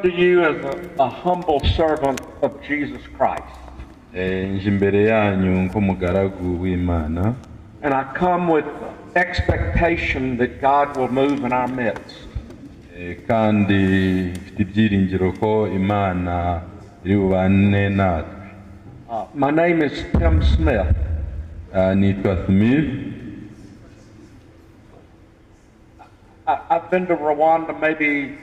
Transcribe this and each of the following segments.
To you as a humble servant of Jesus Christ. Nje imbere yanyu nk'umugaragu w'Imana. And I come with expectation that God will move in our midst. Kandi mfite ibyiringiro ko Imana iri bubane natwe. My name is Tim Smith. Nitwa Smith. I've been to Rwanda maybe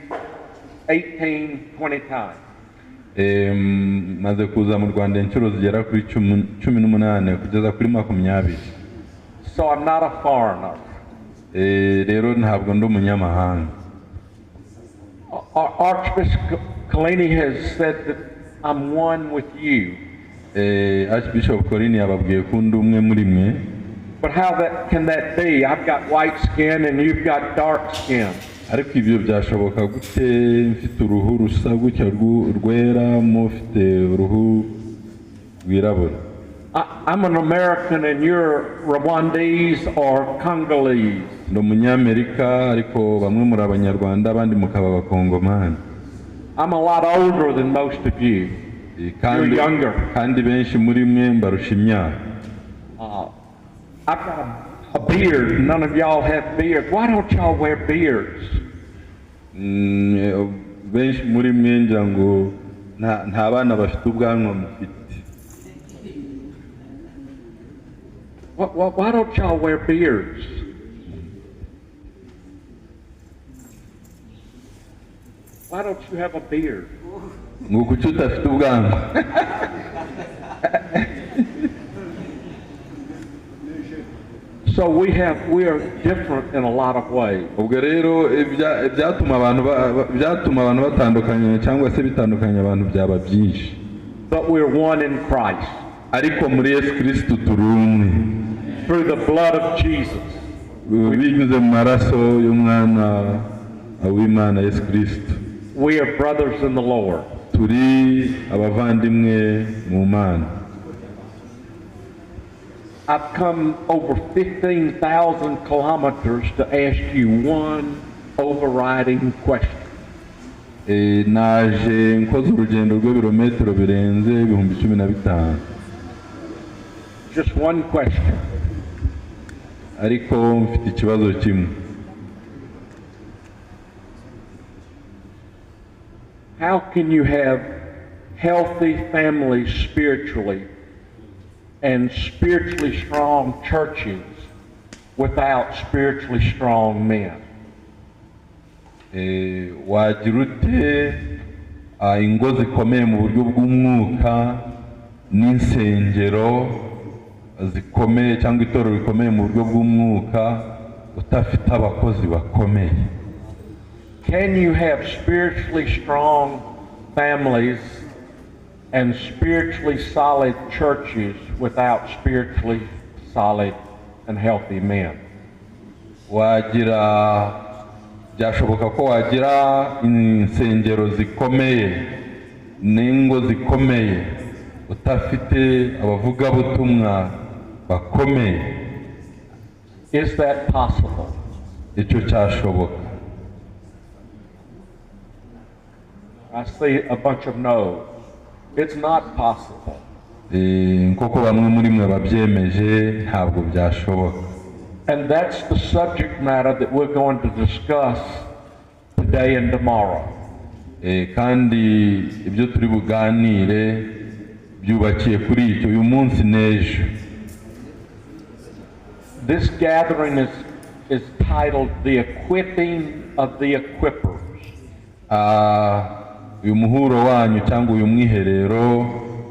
18, 20 times. Maze kuza mu Rwanda inshuro zigera kuri 18 kugeza kuri 20. So I'm not a foreigner. Rero ntabwo ndi umunyamahanga. Archbishop Kolini has said that I'm one with you. Archbishop Kolini yababwiye ko ndi umwe muri mwe. But how can that be? I've got white skin and you've got dark skin. Ariko ibyo byashoboka gute mfite uruhu rusa gutya rwera mufite uruhu rwirabura? I'm an American and you're Rwandese or Congolese. Ndi umunyamerika ariko bamwe muri abanyarwanda abandi mukaba abakongomani. I'm a lot older than most of you. You're younger. Kandi benshi muri mwe mbarusha imyaka. I've got a beard. None of y'all have beards. Why don't y'all wear beards? Benshi muri mwe ngira ngo nta bana bafite ubwanwa mufite. Why don't y'all wear beards? Why don't you have a beard? Ngo kuki udafite ubwanwa? So we are different in a lot of ways. Ubwo rero ibyatuma abantu batandukanye cyangwa se bitandukanye abantu byaba byinshi. But we're one in Christ. Ariko muri Yesu Kristo turi umwe. Through the blood of Jesus. Binyuze mu maraso y'umwana w'Imana Yesu Kristo. We are brothers in the Lord. Turi abavandimwe mu Mana. I've come over 15,000 kilometers to ask you one overriding question. Naje nkoze urugendo rw'ibirometero birenze 15,000. Just one question. Ariko mfite ikibazo kimwe. How can you have healthy families spiritually and spiritually strong churches without spiritually strong men? Wagira ute ingo zikomeye mu buryo bw'umwuka n'insengero zikomeye cyangwa itorero rikomeye mu buryo bw'umwuka utafite abakozi bakomeye? Can you have spiritually strong families and spiritually solid churches without spiritually solid and healthy men? Wagira byashoboka ko wagira insengero zikomeye n'ingo zikomeye utafite abavugabutumwa bakomeye? Is that possible? Icyo cyashoboka. I see a bunch of no's. It's not possible. Nk'uko bamwe muri mwe babyemeje ntabwo byashoboka. And that's the subject matter that we're going to discuss today and tomorrow. Kandi ibyo turi buganire byubakiye kuri icyo uyu munsi n'ejo. This gathering is titled The Equipping of the Equippers. Uyu muhuro wanyu cyangwa uyu mwiherero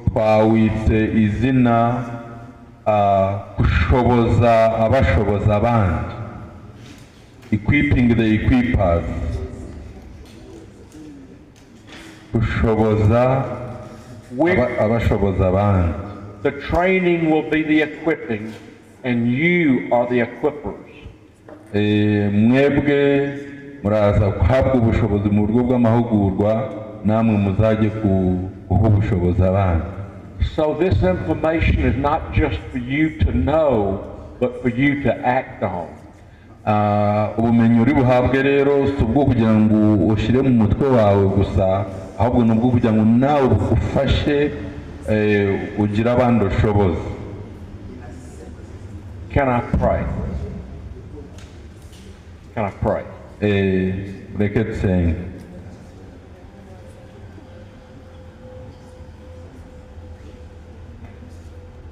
twawitse izina kushoboza abashoboza abandi. Equipping the equippers. Kushoboza abashoboza abandi. The training will be the equipping and you are the equippers. Mwebwe muraza guhabwa ubushobozi mu buryo bw'amahugurwa namwe muzajye guha ubushobozi abandi. So this information is not just for you to know, but for you to act on. Ubumenyi uri buhabwe rero si ubwo kugira ngo ushyire mu mutwe wawe gusa, ahubwo ni ubwo kugira ngo nawe bugufashe ugire abandi ushoboza. Can I pray? Can I pray? Reke dusenge.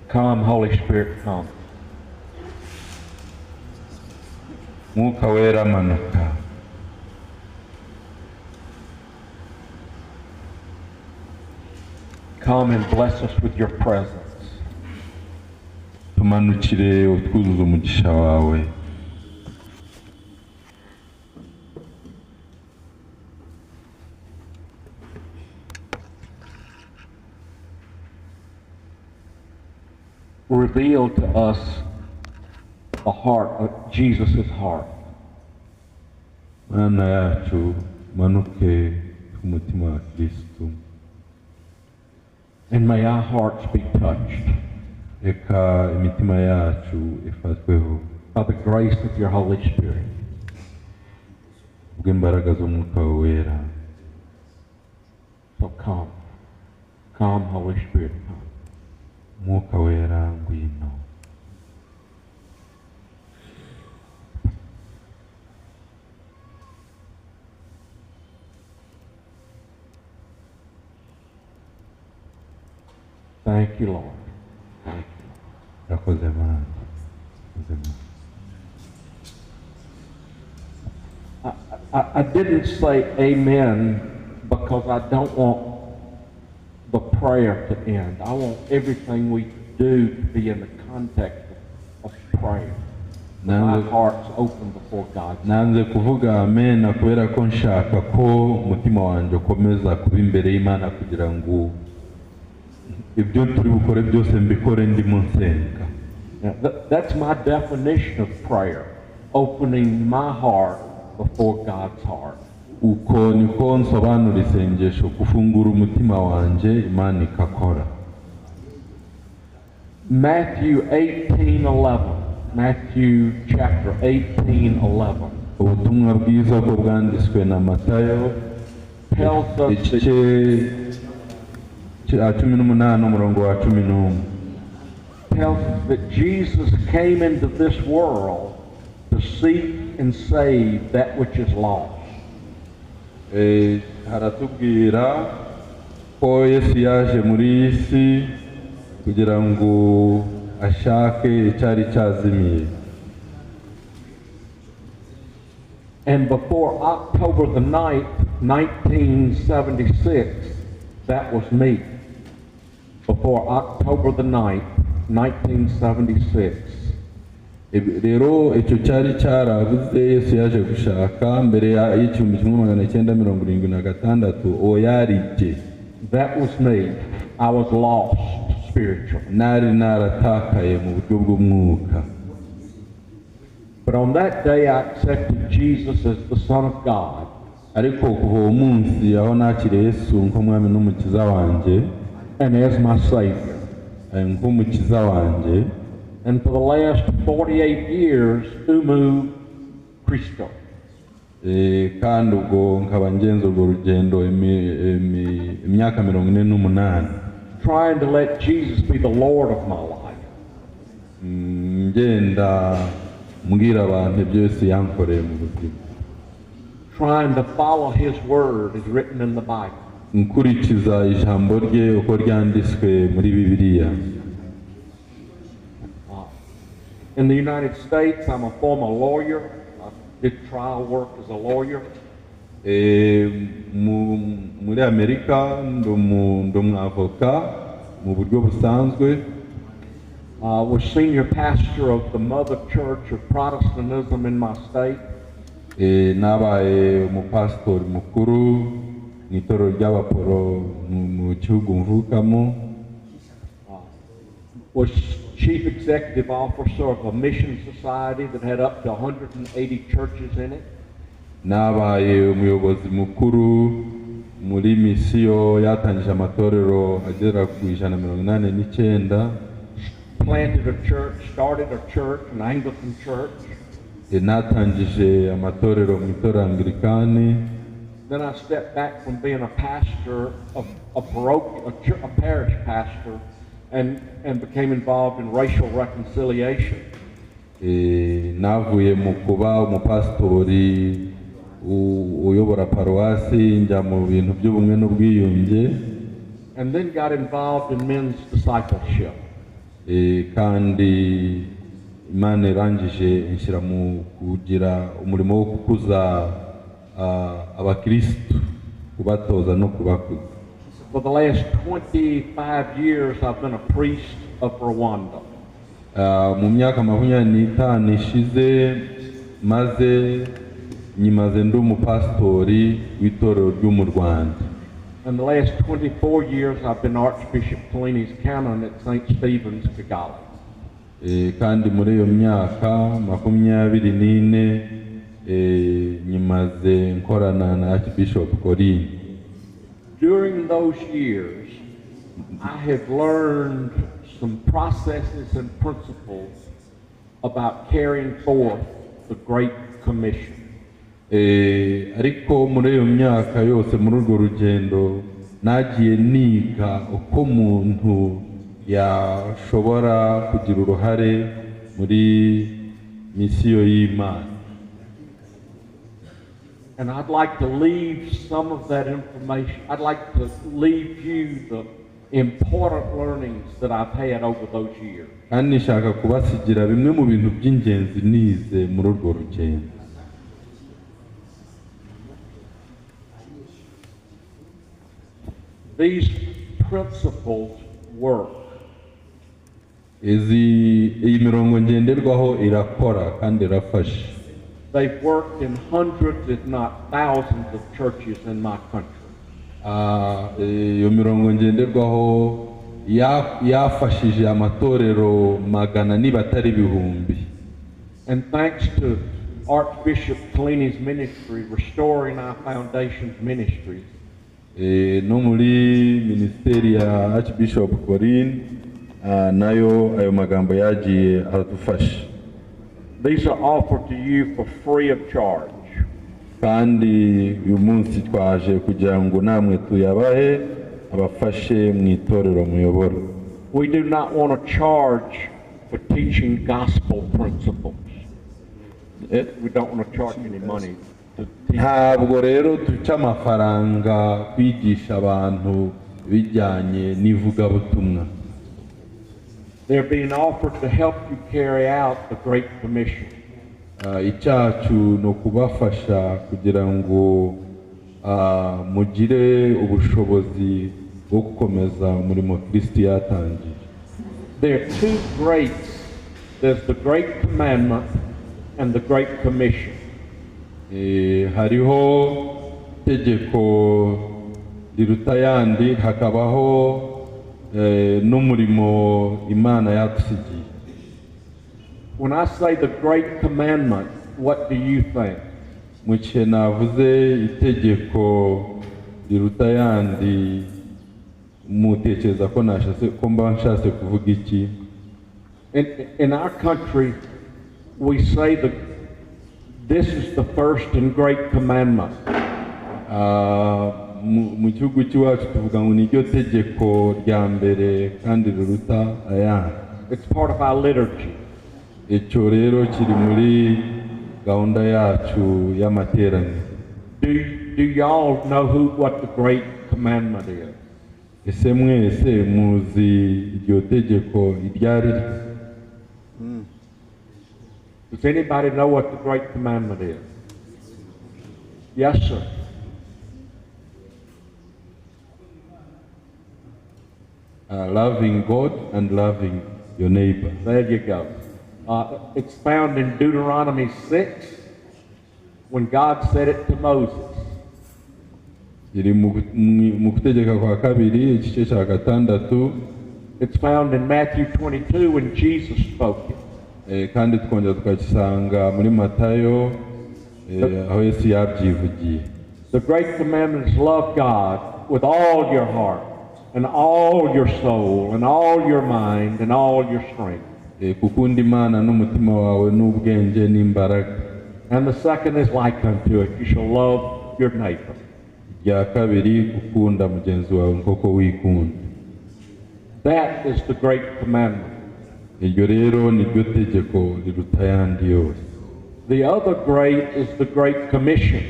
Come, Holy Spirit, come. Mwuka Wera manuka. Come and bless us with your presence. Tumanukire utwuzuze umugisha wawe. Reveal to us the heart of Jesus' heart. Mana yacu manuke ku mutima wa Kristo. And may our hearts be touched Reka imitima yacu ifatweho by the grace of your Holy Spirit. Kubw'imbaraga z'Umwuka Wera. So come. Come, Holy Spirit, come. Mwuka Wera ngwino. Thank you, Lord. Thank you. Urakoze Mana. Urakoze Mana. I didn't say amen because I don't want the prayer to end. I want everything we do to be in the context of prayer. My heart's open before God. Nanze kuvuga amen kubera ko nshaka ko umutima wanjye ukomeza kuba imbere y'Imana kugira ngo ibyo turi bukore byose mbikore ndimo nsenga. That's my definition of prayer, opening my heart before God's heart. Uko niko nsobanura isengesho, gufungura umutima wanjye Imana ikakora. Matthew 18:11. Matthew chapter 18:11. Ubutumwa bwiza bwo bwanditswe na Matayo igice cya 18 umurongo wa 11. Tells us that Jesus came into this world to seek and save that which is lost. Haratubwira ko Yesu yaje muri iyi si kugira ngo ashake icyari cyazimiye. And before October the 9th, 1976, that was me. Before October the 9th, 1976. Rero icyo cyari cyarabuze Yesu yaje gushaka mbere y'1976 uwo yari jye. That was me. I was lost spiritually. Nari naratakaye mu buryo bw'umwuka. But on that day I accepted Jesus as the Son of God. Ariko kuva uwo munsi aho nakiriye Yesu nk'umwami n'umukiza wanjye, and as my Savior. Nk'umukiza wanjye. And for the last 48 years, Umu Kristo. Kandi ubwo nkaba ngenza urwo rugendo imyaka 48. Trying to let Jesus be the Lord of my life. Ngenda mbwira abantu ibyo Yesu yankoreye mu buzima. Trying to follow his word as written in the Bible. Nkurikiza ijambo rye uko ryanditswe muri Bibiliya. In the United States, I'm a former lawyer. I did trial work as a lawyer. Muri Amerika ndi umwavoka mu buryo busanzwe. Was senior pastor of the mother church of Protestantism in my state. Nabaye umupasitori mukuru mu itorero ry'abaporo mu gihugu mvukamo. Was chief executive officer of a mission society that had up to 180 churches in it. Nabaye umuyobozi mukuru muri misiyo yatangije amatorero agera ku 189. Planted a church, started a church, an Anglican church. Natangije amatorero mu itorero Anglikani. Then I stepped back from being a pastor, a parochial, a parish pastor, and became involved in racial reconciliation. Navuye mu kuba umupasitori uyobora paruwasi njya mu bintu by'ubumwe n'ubwiyunge. And then got involved in men's discipleship. Kandi Imana irangije inshyira mu kugira umurimo wo gukuza abakirisitu, kubatoza no kubakuza. For the last 25 years, I've been a priest of Rwanda. Mu myaka 25 ishize maze nyimaze ndi umupasitori w'itorero ryo mu Rwanda. And the last 24 years, I've been Archbishop Kolini's canon at St. Stephen's, Kigali. Kandi muri iyo myaka 24 nyimaze nkorana na Archbishop Kolini. During those years, I have learned some processes and principles about carrying forth the Great Commission. Ariko muri iyo myaka yose muri urwo rugendo nagiye niga uko umuntu yashobora kugira uruhare muri misiyo y'Imana. And I'd like to leave some of that information. I'd like to leave you the important learnings that I've had over those years. Kandi nshaka kubasigira bimwe mu bintu by'ingenzi nize muri urwo rugendo. These principles work. Iyi mirongo ngenderwaho irakora kandi irafasha. They've worked in hundreds, if not thousands, of churches in my country. Iyo mirongo ngenderwaho yafashije amatorero magana niba atari ibihumbi. And thanks to Archbishop Kolini's ministry, Restoring Our Foundations Ministries, No muri minisiteri ya Archbishop Kolini, nayo ayo magambo yagiye adufasha. These are offered to you for free of charge. Kandi uyu munsi twaje kugira ngo namwe tuyabahe abafashe mu itorero muyobora. We do not want to charge for teaching gospel principles. We don't want to charge any money to teach. Ntabwo rero duca amafaranga kwigisha abantu bijyanye n'ivugabutumwa. They're being offered to help you carry out the Great Commission. Icyacu ni ukubafasha kugira ngo mugire ubushobozi bwo gukomeza umurimo Kristo yatangiye. There are two greats. There's the Great Commandment and the Great Commission. Hariho itegeko riruta ayandi, hakabaho n'umurimo Imana yadusigiye. When I say the Great Commandment, what do you think? Mu gihe navuze itegeko riruta ayandi, mutekereza ko nashatse ko mba nshatse kuvuga iki? In our country, we say this is the first and great commandment. Mu gihugu cy'iwacu tuvuga ngo niryo tegeko rya mbere kandi riruta ayandi. It's part of our liturgy. Icyo rero kiri muri gahunda yacu y'amateraniro. Do you all know what the great commandment is? Ese mwese muzi iryo tegeko iryo ari ryo? Does anybody know what the great commandment is? Yes, sir. Loving God and loving your neighbor. There you go. It's found in Deuteronomy 6 when God said it to Moses. Iri mu gutegeka kwa kabiri igice cya gatandatu. It's found in Matthew 22 when Jesus spoke it. Kandi twongera tukakisanga muri Matayo, aho Yesu yabyivugiye. The great commandment is love God with all your heart and all your soul and all your mind and all your strength. Gukunda Imana n'umutima wawe n'ubwenge n'imbaraga. And the second is like unto it. You shall love your neighbor. Irya kabiri, gukunda mugenzi wawe nk'uko wikunda. That is the great commandment. Iryo rero niryo tegeko riruta ayandi yose. The other great is the Great Commission.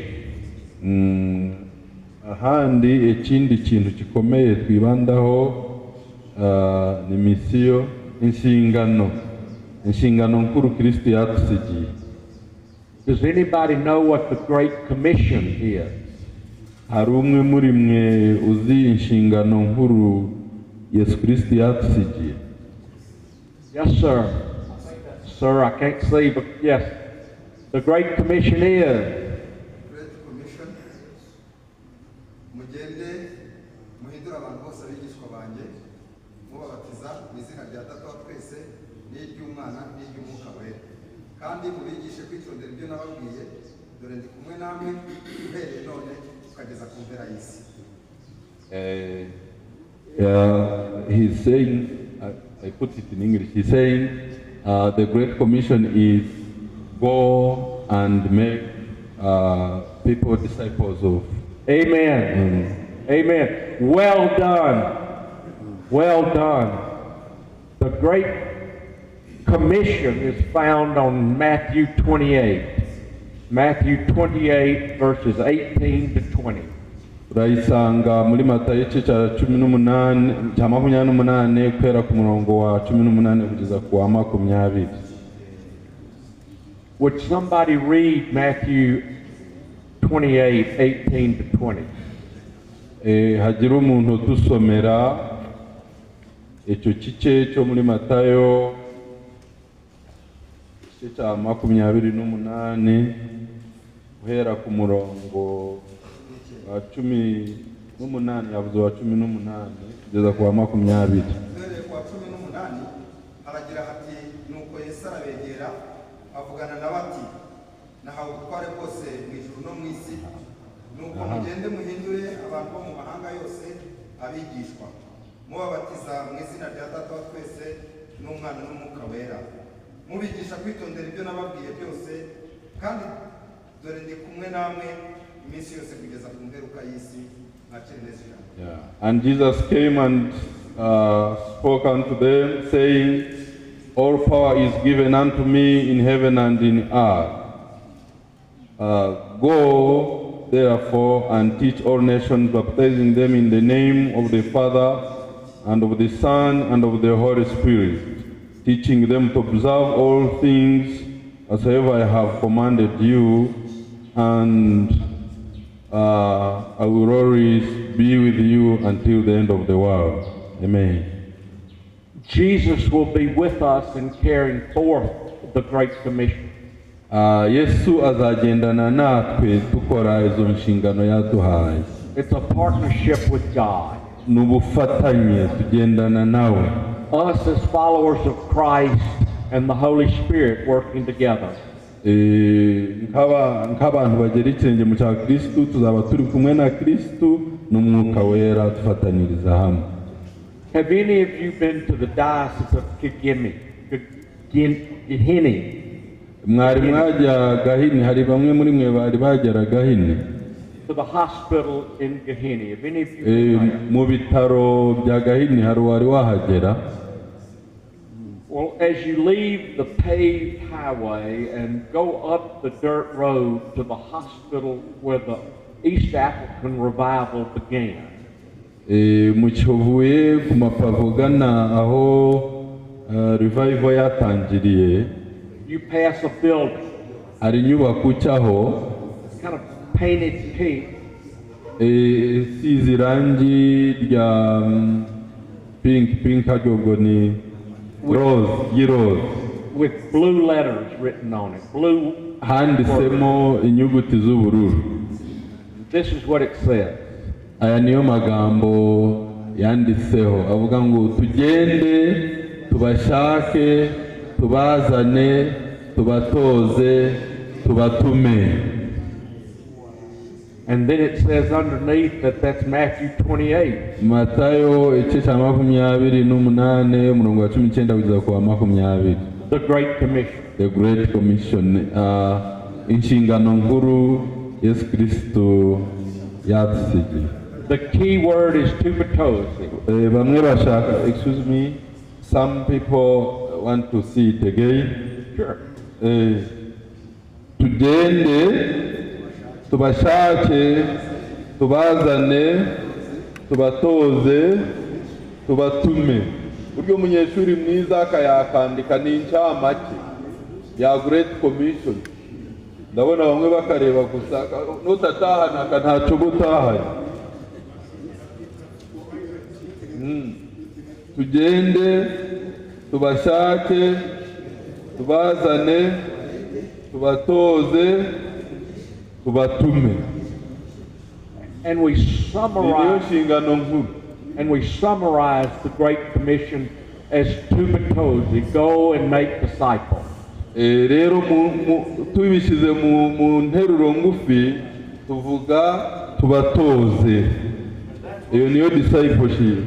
Ahandi ikindi kintu gikomeye twibandaho ni misiyo, inshingano nkuru Kristo yatusigiye. Does anybody know what the Great Commission is? Hari umwe muri mwe uzi inshingano nkuru Yesu Kristo yatusigiye? Yes, sir. Sir, I can't see, but yes. The Great Commission is Great Commission: mugende muhindure abantu bose abigishwa banjye, mubabatiza mu izina rya Data wa twese n'iry'Umwana n'iry'Umwuka Wera, kandi mubigishe kwitondera ibyo nababwiye. Dore ndi kumwe namwe uhereye none ukageza ku mpera y'isi. He's saying, I put it in English, he's saying the Great Commission is go and make people disciples of. Amen. Amen. Well done. Well done. The Great Commission is found on Matthew 28. Matthew 28, verses 18 to 20. Urayisanga muri Matayo, igice cya 18, cya 28, guhera ku murongo wa 18 kugeza ku wa 20. Would somebody read Matthew 28, 18 to 20? Hagira umuntu udusomera icyo gice cyo muri Matayo, igice cya 28, guhera ku murongo wa 18, yavuze wa 18 kugeza ku wa 20. Uhereye ku wa 18, haragira hati: "Nuko Yesu arabegera, avugana nabo ati: 'Nahawe ubutware bwose mu ijuru no mu isi. Nuko mugende muhindure abantu bo mu mahanga yose abigishwa, mubabatiza mu izina rya Data wa twese n'Umwana n'Umwuka Wera, mubigisha kwitondera ibyo nababwiye byose. Kandi dore ndi kumwe namwe iminsi yose kugeza ku mperuka y'isi.'" Mwakire neza ijambo. Yeah. "And Jesus came and spoke unto them, saying, 'All power is given unto me in heaven and in earth. Go, therefore, and teach all nations, baptizing them in the name of the Father, and of the Son, and of the Holy Spirit, teaching them to observe all things whatsoever I have commanded you, and I will always be with you until the end of the world.'" Amen. Jesus will be with us in carrying forth the Great Commission. Yesu azagendana natwe dukora izo nshingano yaduhaye. It's a partnership with God. Ni ubufatanye, tugendana nawe. Us as followers of Christ and the Holy Spirit working together. Nk'abantu bagera ikirenge mu cya Kirisitu, tuzaba turi kumwe na Kirisitu n'Umwuka Wera, dufatanyiriza hamwe. Have any of you been to the Diocese of Kigeme? Gihini? Mwari mwajya Gahini? Hari bamwe muri mwe bari bagera Gahini? To the hospital in Gahini. Have any of you been there? Mu bitaro bya Gahini, hari uwari wahagera? Well, as you leave the paved highway and go up the dirt road to the hospital where the East African revival began, Mu gihe uvuye ku mapave ugana aho revival yatangiriye, you pass a building, hari inyubako ucyaho, kind of painted pink, isize irangi rya pink, harya ubwo ni rose, y'iroze, with blue letters written on it. Blue. Handitsemo inyuguti z'ubururu. This is what it says. Aya niyo magambo yanditseho, avuga ngo: "Tugende tubashake, tubazane, tubatoze, tubatume." And then it says underneath that that's Matthew 28. Matayo igice cya 28 umurongo wa 19 kugeza ku wa 20. The Great Commission. The Great Commission, inshingano nkuru Yesu Kristo yadusigiye. The key word is tubatoze. Bamwe bashaka, excuse me, some people want to see it again. Sure. Tugende tubashake tubazane tubatoze tubatume. Buryo umunyeshuri mwiza akayakandika ni incamake ya Great Commission. Ndabona bamwe bakareba gusa, nutatahana ntacyo gutahanye. Tugende tubashake tubazane tubatoze tubatume. And we summarize and we summarize the Great Commission as tubatoze, go and make disciples. Rero tubishyize mu nteruro ngufi tuvuga tubatoze. Iyo niyo discipleship.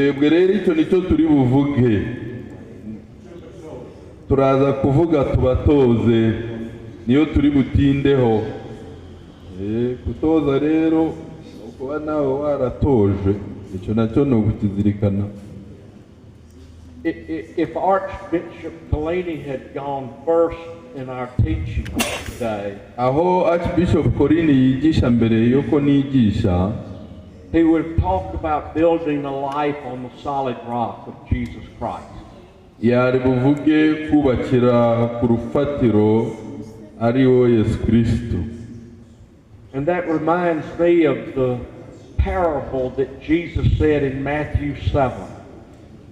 Ubwo rero icyo nicyo turi buvuge. Turaza kuvuga tubatoze, niyo turi butindeho. Kutoza rero kuba nawe waratoje, icyo nacyo ni ukukizirikana. If Archbishop Kolini had gone first in our teaching today, aho Archbishop Kolini yigisha mbere yuko nigisha, he would have talked about building a life on the solid rock of Jesus Christ. Yari buvuge kubakira ku rufatiro ari wo Yesu Kristo. And that reminds me of the parable that Jesus said in Matthew 7.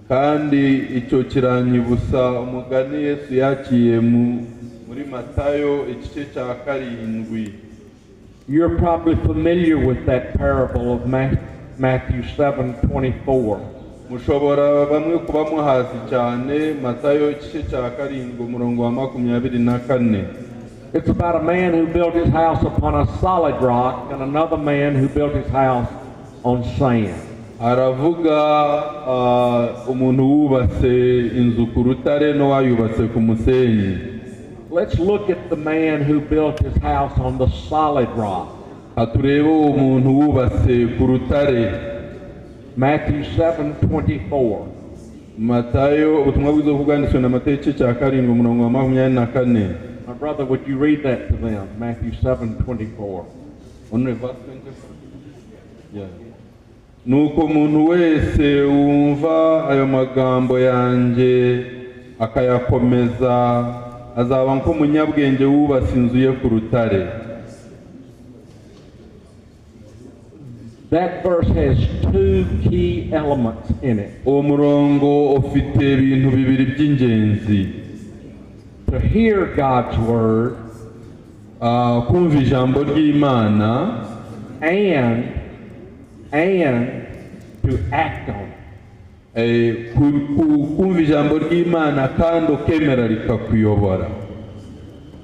Kandi icyo kiranyibusa umugani Yesu yaciye muri Matayo igice cya 7. You're probably familiar with that parable of Matthew 7:24. Mushobora bamwe kuba muhazi cyane Matayo igice cya 7 umurongo wa 24. It's about a man who built his house upon a solid rock and another man who built his house on sand. Aravuga umuntu wubatse inzu ku rutare n'uwayubatse ku musenyi. Let's look at the man who built his house on the solid rock. Aturebe umuntu wubatse ku rutare. Matthew 7:24. Matayo ubutumwa bwiza bwanditswe na Matayo igice cya 7 umurongo wa 24. My brother, would you read that to them? Matthew 7:24. Only verse 24. Yeah. Nuko umuntu wese wumva ayo magambo yanjye akayakomeza azaba nk'umunyabwenge wubatse inzu ye ku rutare. That verse has two key elements in it. Uwo murongo ufite ibintu bibiri by'ingenzi. To hear God's word, kumva ijambo ry'Imana, and to act on it. Kumva ijambo ry'Imana kandi ukemera rikakuyobora.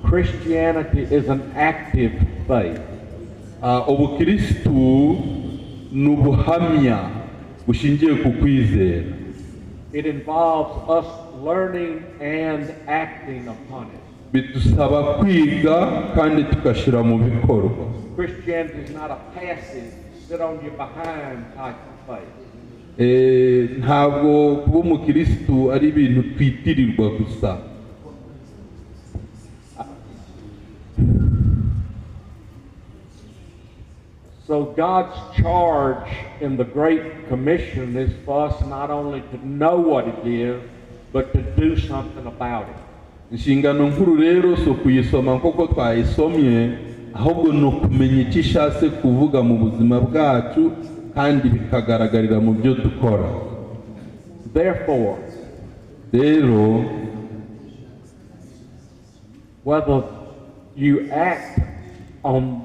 Christianity is an active faith. Ubukristu ni ubuhamya bushingiye ku kwizera. It involves us learning and acting upon it. Bidusaba kwiga kandi tugashyira mu bikorwa. Christianity is not a passive, sit on your behind type of faith. Ntabwo kuba umukristu ari ibintu twitirirwa gusa. So God's charge in the Great Commission is for us not only to know what it is, but to do something about it. Inshingano nkuru rero si ukuyisoma nk'uko twayisomye, ahubwo ni ukumenya icyo ishatse kuvuga mu buzima bwacu kandi bikagaragarira mu byo dukora. Therefore, rero, whether you act on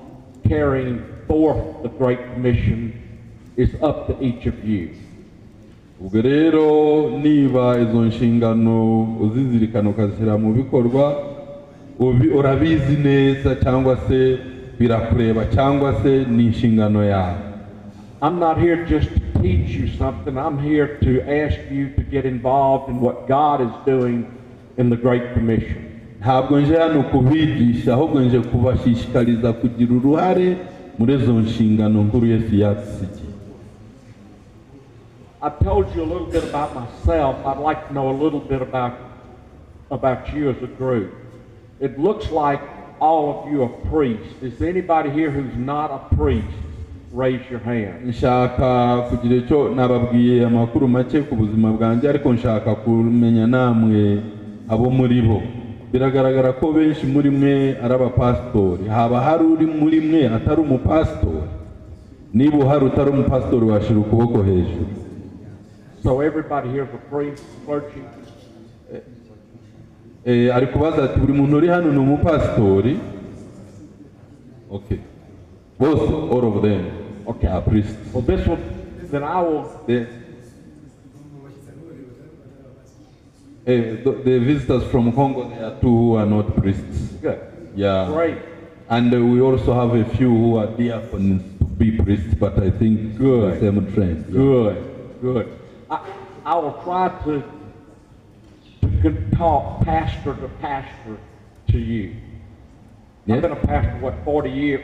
carrying forth the Great Commission is up to each of you. Ubwo rero niba izo nshingano uzizirikana ukazishyira mu bikorwa, Urabizi neza cyangwa se birakureba cyangwa se ni inshingano yawe. I'm not here just to teach you something. I'm here to ask you to get involved in what God is doing in the Great Commission. Ntabwo nje hano kubigisha, ahubwo nje kubashishikariza kugira uruhare muri izo nshingano nkuru Yesu yatusigiye. I've told you a little bit about myself. I'd like to know a little bit about you as a group. It looks like all of you are priests. Is there anybody here who's not a priest? Raise your hand. Nshaka kugira icyo nababwiye amakuru make ku buzima bwanjye, ariko nshaka kumenya namwe abo muri bo. Biragaragara ko benshi muri mwe ari abapasitori. Haba hari uri muri mwe atari umupasitori? Niba uhari utari umupasitori, washira ukuboko hejuru. So everybody here is a priest, clergy. Ari kubaza ati buri muntu uri hano ni umupasitori? Okay, bose, all of them. Okay. Are priests. Well, this will, then I will, The visitors from Congo, there are two who are not priests. Good. Yeah. Great. And we also have a few who are deacons to be priests, but I think Good. The same trend. Yeah. Good, good. I will try to talk pastor to pastor to you. Yes. I've been a pastor, what, 40 years?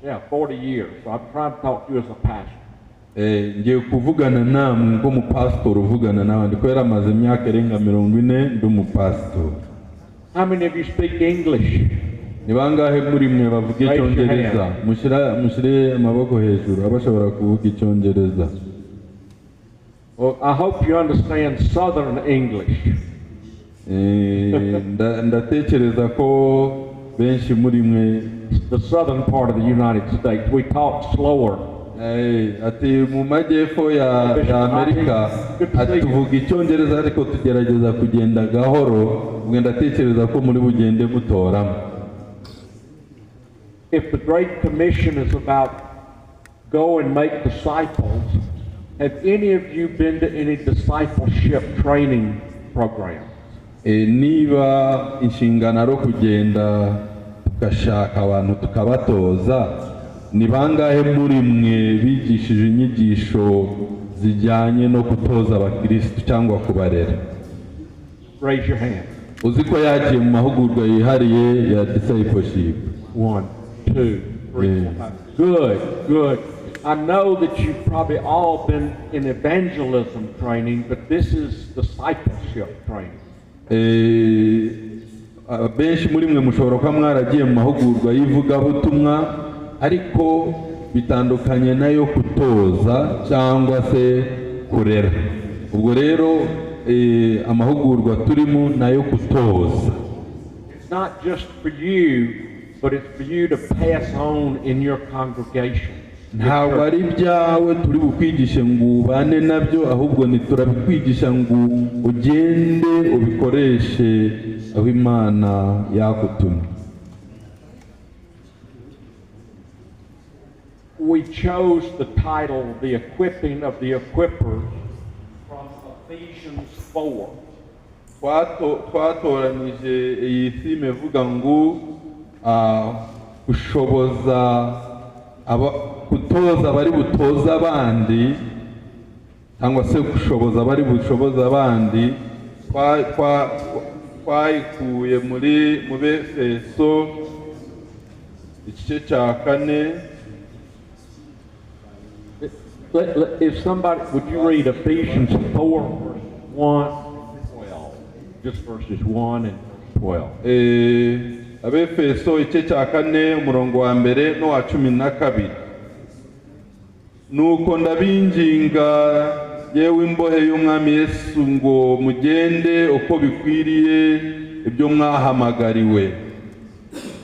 Yeah, 40 years. So I'm trying to talk to you as a pastor. Ngiye kuvugana namwe nk'umupasitori uvugana n'abandi kubera amaze imyaka irenga 40 ndi umupasitori. How many of you speak English? Ni bangahe muri mwe bavuga Raise your icyongereza? hand. Mushyire amaboko hejuru abashobora kuvuga icyongereza. Well, I hope you understand Southern English. Ndatekereza ko benshi muri mwe The southern part of the United States, we talk slower. Ati mu majyepfo ya Amerika, ati tuvuga icyongereza ariko tugerageza kugenda gahoro. Ubwo ndatekereza ko muri bugende mutoramo. If the Great Commission is about go and make disciples, have any of you been to any discipleship training programs? Niba inshingano ari ukugenda tugashaka abantu tukabatoza, ni bangahe muri mwe bigishije inyigisho zijyanye no gutoza abakirisitu cyangwa kubarera? Raise your hand. Uzi ko yagiye mu mahugurwa yihariye ya discipleship? 1, 2, 3, 4, 5. Good, good. I know that you've probably all been in evangelism training, but this is discipleship training. Benshi muri mwe mushobora kuba mwaragiye mu mahugurwa y'ivugabutumwa, ariko bitandukanye nayo kutoza cyangwa se kurera. Ubwo rero amahugurwa turimo nayo kutoza. It's not just for you, but it's for you to pass on in your congregation. Ntabwo ari ibyawe turi bukwigishe ngo ubane nabyo, ahubwo ni turabikwigisha ngo ugende ubikoreshe aho Imana yagutumye. We chose the title, The Equipping of the Equippers, from Ephesians 4. Twatoranyije iyi theme ivuga ngo gushoboza kutoza abari butoza abandi, cyangwa se gushoboza abari bushoboza abandi. Twayikuye mu Befeso igice cya 4. If somebody, would you read Ephesians 4, verse 1 and 12? Just verses 1 and 12. Abefeso igice cya 4 umurongo wa mbere n'uwa 12. Nuko ndabinginga yewe imbohe y'Umwami Yesu ngo mugende uko bikwiriye ibyo mwahamagariwe.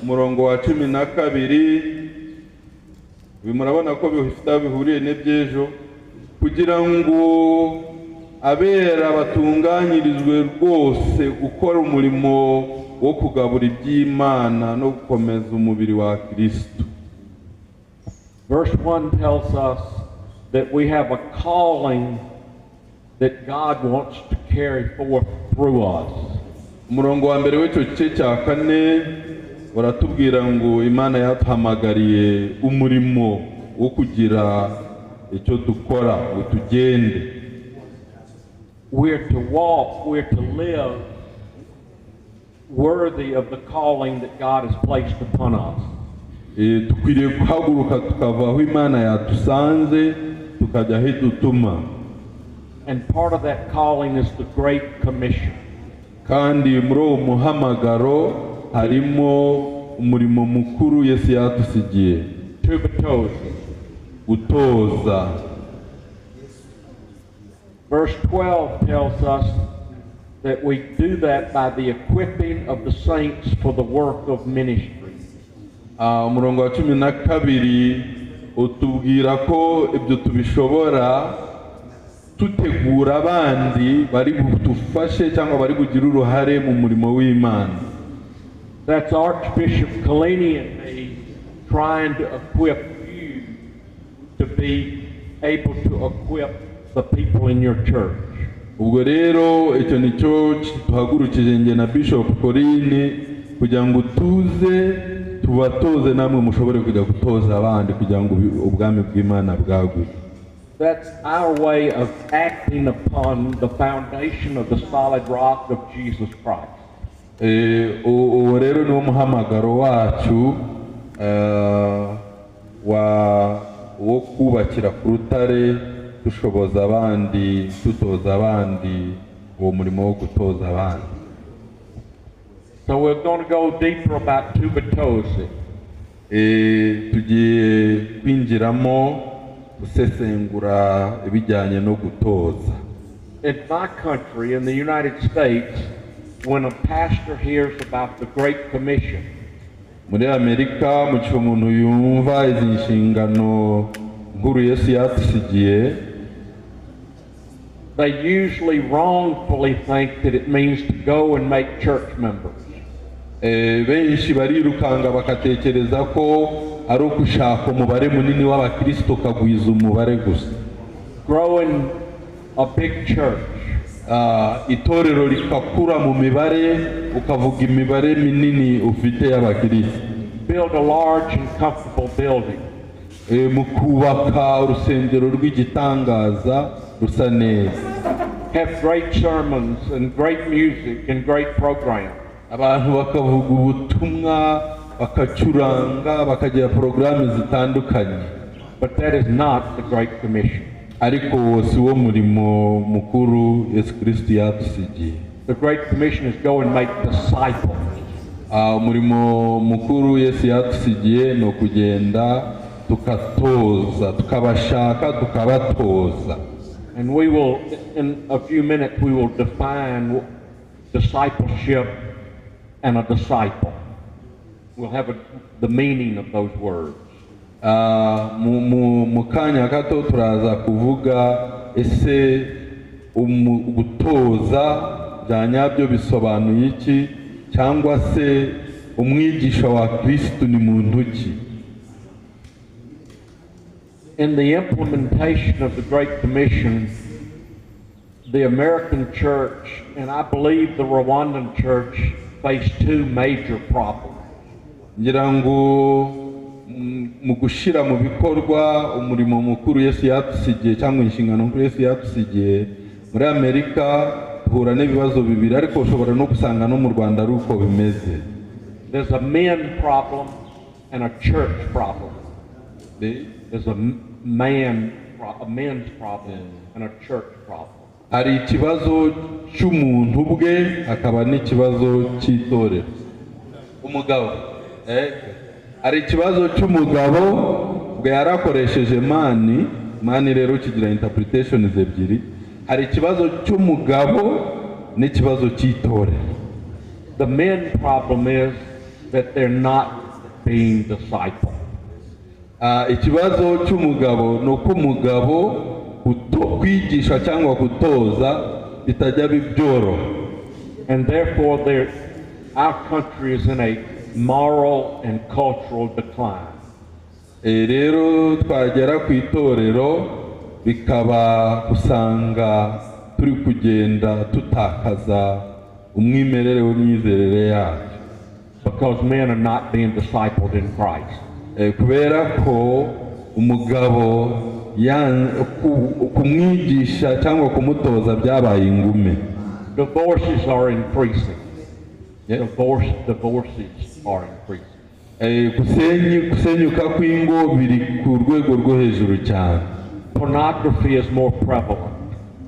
Umurongo wa 12, ibi murabona ko bifite aho bihuriye n'iby'ejo, kugira ngo abera batunganyirizwe rwose gukora umurimo wo kugabura iby'Imana no gukomeza umubiri wa Kristo. Verse 1 tells us that we have a calling that God wants to carry forth through us. Umurongo wa mbere w'icyo gice cya kane uratubwira ngo Imana yaduhamagariye umurimo wo kugira icyo dukora ngo tugende. We're to walk, we're to live worthy of the calling that God has placed upon us. Dukwiriye guhaguruka tukava aho Imana yadusanze tukajya aho idutuma. And part of that calling is the Great Commission. Kandi muri uwo muhamagaro harimo umurimo mukuru Yesu yadusigiye. Tubatoza. Gutoza. Verse 12 tells us that we do that by the equipping of the saints for the work of ministry. Umurongo wa 12 utubwira ko ibyo tubishobora tutegura abandi bari budufashe cyangwa bari bugire uruhare mu murimo w'Imana. That's Archbishop Kolini and me trying to equip you to be able to equip the people in your church. Ubwo rero icyo nicyo duhagurukije njye na Bishop Kolini kugira ngo tuze tubatoze namwe mushobore kujya gutoza abandi kugira ngo ubwami bw'Imana bwaguke. That's our way of acting upon the foundation of the solid rock of Jesus Christ. Uwo rero niwo muhamagaro wacu wo kubakira ku rutare, dushoboza abandi, dutoza abandi uwo murimo wo gutoza abandi. So we're going to go deeper about tubatoze. Tugiye kwinjiramo gusesengura ibijyanye no gutoza. In my country, in the United States, when a pastor hears about the Great Commission, muri Amerika mu gihe umuntu yumva izi nshingano nkuru Yesu yatusigiye, they usually wrongfully think that it means to go and make church members. Benshi barirukanga bakatekereza ko ari ugushaka umubare munini w'abakristo kagwiza umubare gusa. Growing a big church. Itorero rikakura mu mibare, ukavuga imibare minini ufite y'abakristo. Build a large and comfortable building. Mu kubaka urusengero rw'igitangaza rusa neza. Have great sermons and great music and great programs. Abantu bakavuga ubutumwa, bakacuranga, bakagira porogaramu zitandukanye. But that is not the Great Commission. Ariko si wo murimo mukuru Yesu Kristo yatusigiye. The Great Commission is go and make disciples. Umurimo mukuru Yesu yatusigiye ni ukugenda tukatoza, tukabashaka, tukabatoza. And we will, in a few minutes, we will define discipleship and a disciple. We'll have the meaning of those words. Mu kanya gato turaza kuvuga ese gutoza bya nyabyo bisobanuye iki, cyangwa se umwigisha wa Kristo ni muntu ki? In the implementation of the Great Commission, the American church, and I believe the Rwandan church, face two major problems. Ngira ngo mu gushira mu bikorwa umurimo mukuru Yesu yatusigiye cyangwa inshingano nkuru Yesu yatusigiye, muri Amerika duhura n'ibibazo bibiri, ariko ushobora no gusanga no mu Rwanda ari uko bimeze. There's a men problem and a church problem. There's a men's problem and a church problem. Hari ikibazo cy'umuntu ubwe, hakaba n'ikibazo cy'itorero. Umugabo. Hari ikibazo cy'umugabo ubwo yarakoresheje mani rero kigira interpretations ebyiri. Hari ikibazo cy'umugabo n'ikibazo cy'itorero. The men problem is that they're not being discipled. Ikibazo cy'umugabo ni uko umugabo kwigisha cyangwa gutoza bitajya bibyoroha. And therefore our country is in a moral and cultural decline. Rero twagera ku itorero bikaba usanga turi kugenda tutakaza umwimerere w'imyizerere yacu. Because men are not being discipled in Christ. Kubera ko umugabo kumwigisha cyangwa kumutoza byabaye ingume. Divorces are increasing. Yeah. Divorces are increasing. Gusenyuka kw'ingo biri ku rwego rwo hejuru cyane. Pornography is more prevalent.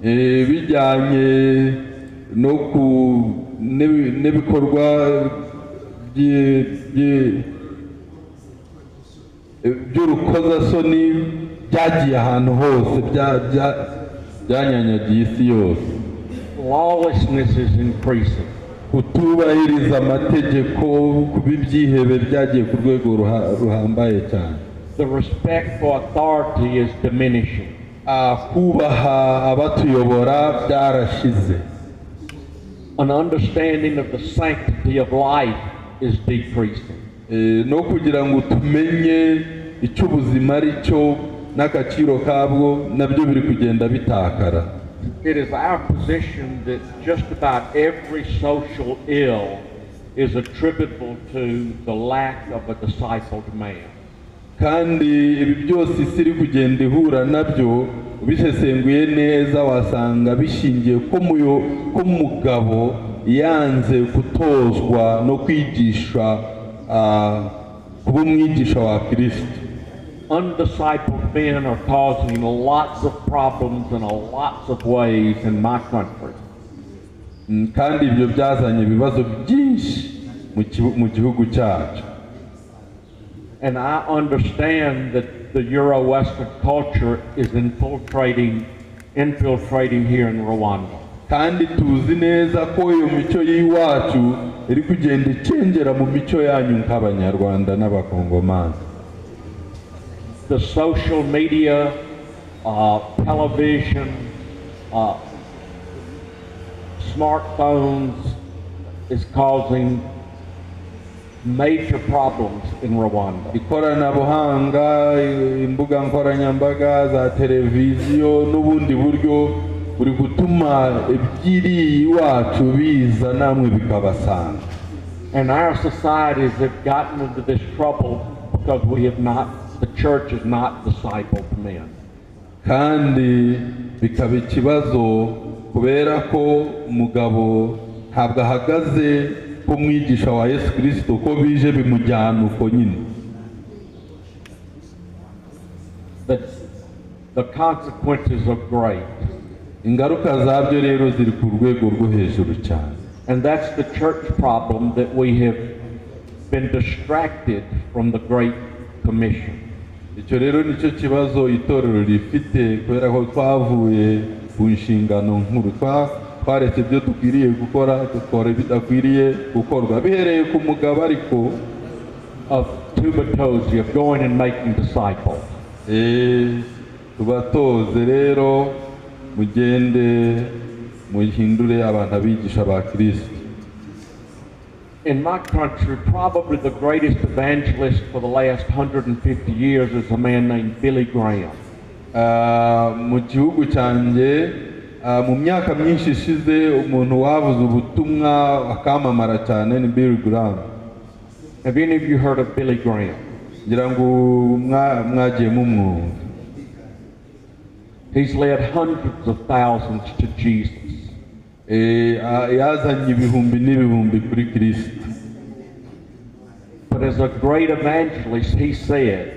Bijyanye no ku n'ibikorwa by'urukozasoni byagiye ahantu hose, byanyanyagiye isi yose. Lawlessness is increasing. Kutubahiriza amategeko, kuba ibyihebe byagiye ku rwego ruhambaye cyane. The respect for authority is diminishing. Kubaha abatuyobora byarashize. An understanding of the sanctity of life is decreasing. No kugira ngo tumenye icyo ubuzima ari cyo n'agaciro kabwo nabyo biri kugenda bitakara. It is our position that just about every social ill is attributable to the lack of a discipled man. Kandi ibi byose isi iri kugenda ihura nabyo, ubisesenguye neza wasanga bishingiye ko umugabo yanze gutozwa no kwigisha, kuba umwigisha wa Kristo. Undiscipled men are causing lots of problems in lots of ways in my country. Kandi ibyo byazanye ibibazo byinshi mu gihugu cyacu. And I understand that the Euro-Western culture is infiltrating here in Rwanda. Kandi tuzi neza ko iyo mico y'iwacu iri kugenda icengera mu mico yanyu nk'Abanyarwanda n'Abakongomani. The social media, television, smartphones is causing major problems in Rwanda. Ikoranabuhanga, imbuga nkoranyambaga za televiziyo n'ubundi buryo buri gutuma ibyiri iwacu biza namwe bikabasanga. And our societies have gotten into this trouble because we have not, the church has not discipled men. Kandi bikaba ikibazo kubera ko umugabo ntabwo ahagaze ko mwigisha wa Yesu Kristo, ko bije bimujyana uko nyine. The consequences are great. Ingaruka zabyo rero ziri ku rwego rwo hejuru cyane. And that's the church problem, that we have been distracted from the Great Commission. Icyo rero nicyo kibazo itorero rifite, kubera ko twavuye ku nshingano nkuru, twaretse ibyo dukwiriye gukora, dukora ibidakwiriye gukorwa, bihereye ku mugabo ariko of tubatozi, of going and making disciples. Tubatoze rero mugende muhindure abantu abigisha ba Kristo. In my country, probably the greatest evangelist for the last 150 years is a man named Billy Graham. Mu gihugu cyanjye, mu myaka myinshi ishize, umuntu wavuze ubutumwa akamamara cyane ni Billy Graham. Have any of you heard of Billy Graham? Ngira ngo mwagiye mumwumva. He's led hundreds of thousands to Jesus. Yazanye ibihumbi n'ibihumbi kuri Kristo. But as a great evangelist, he said,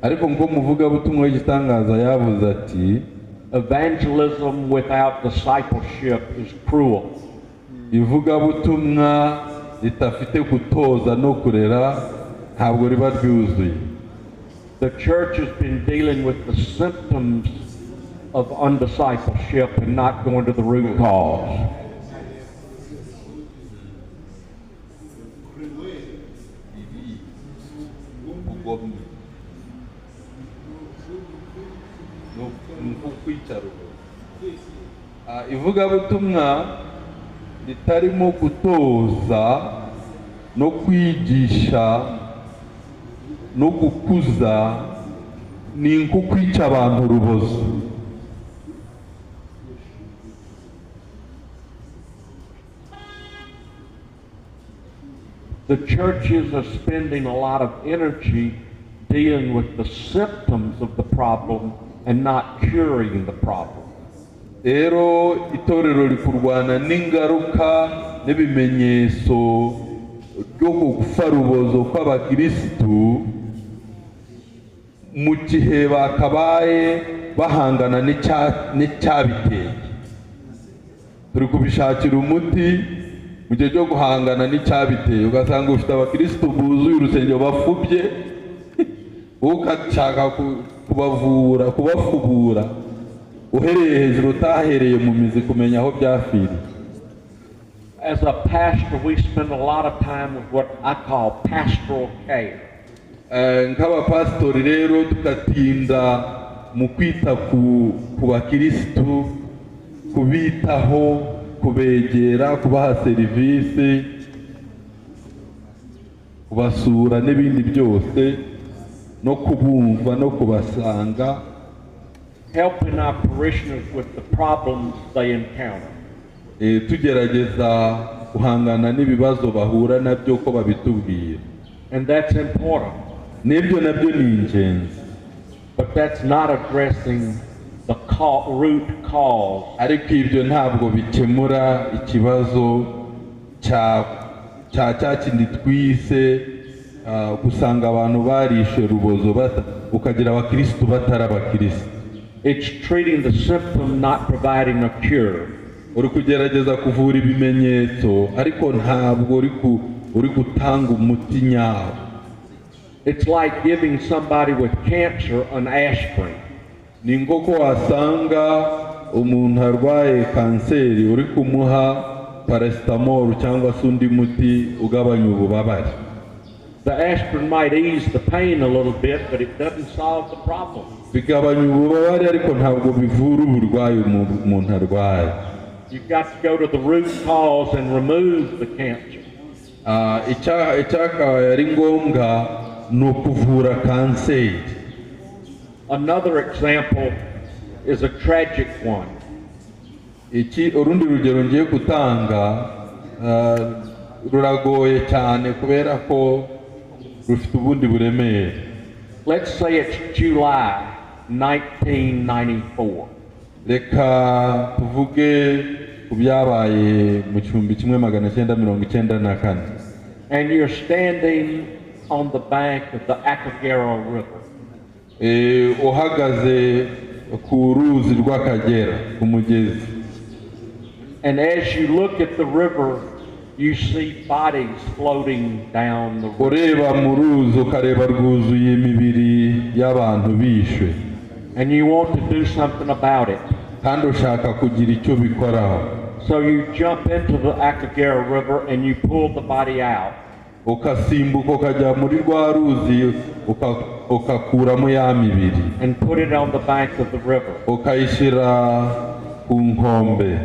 ariko ngo muvugabutumwa w'igitangaza yavuze ati, evangelism without discipleship is cruel. Ivugabutumwa ritafite gutoza no kurera ntabwo riba ryuzuye. The church has been dealing with the symptoms of undiscipleship and not going to the root cause. Ivugabutumwa ritarimo gutoza no kwigisha no gukuza ni nko kwica abantu urubozo. The churches are spending a lot of energy dealing with the symptoms of the problem and not curing the problem. Rero itorero riri kurwana n'ingaruka n'ibimenyetso byo gupfa rubozo kw'abakirisitu mu gihe bakabaye bahangana n'icyabiteye. Turi kubishakira umuti mu gihe cyo guhangana n'icyabiteye, ugasanga ufite abakirisitu buzuye urusengero bafubye, ugashaka kubavura, kubafubura uhereye hejuru utahereye mu mizi kumenya aho byapfiriye. As a pastor, we spend a lot of time with what I call pastoral care. Nk'abapasitori rero tugatinda mu kwita ku bakirisitu, kubitaho, kubegera, kubaha serivisi, kubasura n'ibindi byose, no kubumva no kubasanga, helping our parishioners with the problems they encounter. Tugerageza guhangana n'ibibazo bahura nabyo ko babitubwira. And that's important. N'ibyo nabyo ni ingenzi. But that's not addressing the root cause. Ariko ibyo ntabwo bikemura ikibazo cya cya kindi twise gusanga abantu barishe rubozo, ukagira abakirisitu batari abakirisitu. It's treating the symptom, not providing a cure. Uri kugerageza kuvura ibimenyetso, ariko ntabwo uri gutanga umuti nyawo. It's like giving somebody with cancer an aspirin. Ni nk'uko wasanga umuntu arwaye kanseri uri kumuha paracetamol cyangwa se undi muti ugabanya ububabare. The aspirin might ease the pain a little bit, but it doesn't solve the problem. Bigabanya ububabare ariko ntabwo bivura uburwayi umuntu arwaye. You've got to go to the root cause and remove the cancer. Icyakabaye ari ngombwa ni ukuvura kanseri. Another example is a tragic one. Iki urundi rugero ngiye gutanga ruragoye cyane kubera ko rufite ubundi buremere. Let's say it's July 1994. Reka tuvuge ku byabaye mu 1994. And you're standing on the bank of the Akagera River. Uhagaze ku ruzi rw'Akagera, ku mugezi. And as you look at the river, you see bodies floating down the river. Ureba mu ruzi ukareba rwuzuye imibiri y'abantu bishwe. And you want to do something about it. Kandi ushaka kugira icyo bikoraho. So you jump into the Akagera River and you pull the body out. Ukasimbuka ukajya muri rwa ruzi ukakuramo ya mibiri. And put it on the bank of the river. Ukayishyira ku nkombe.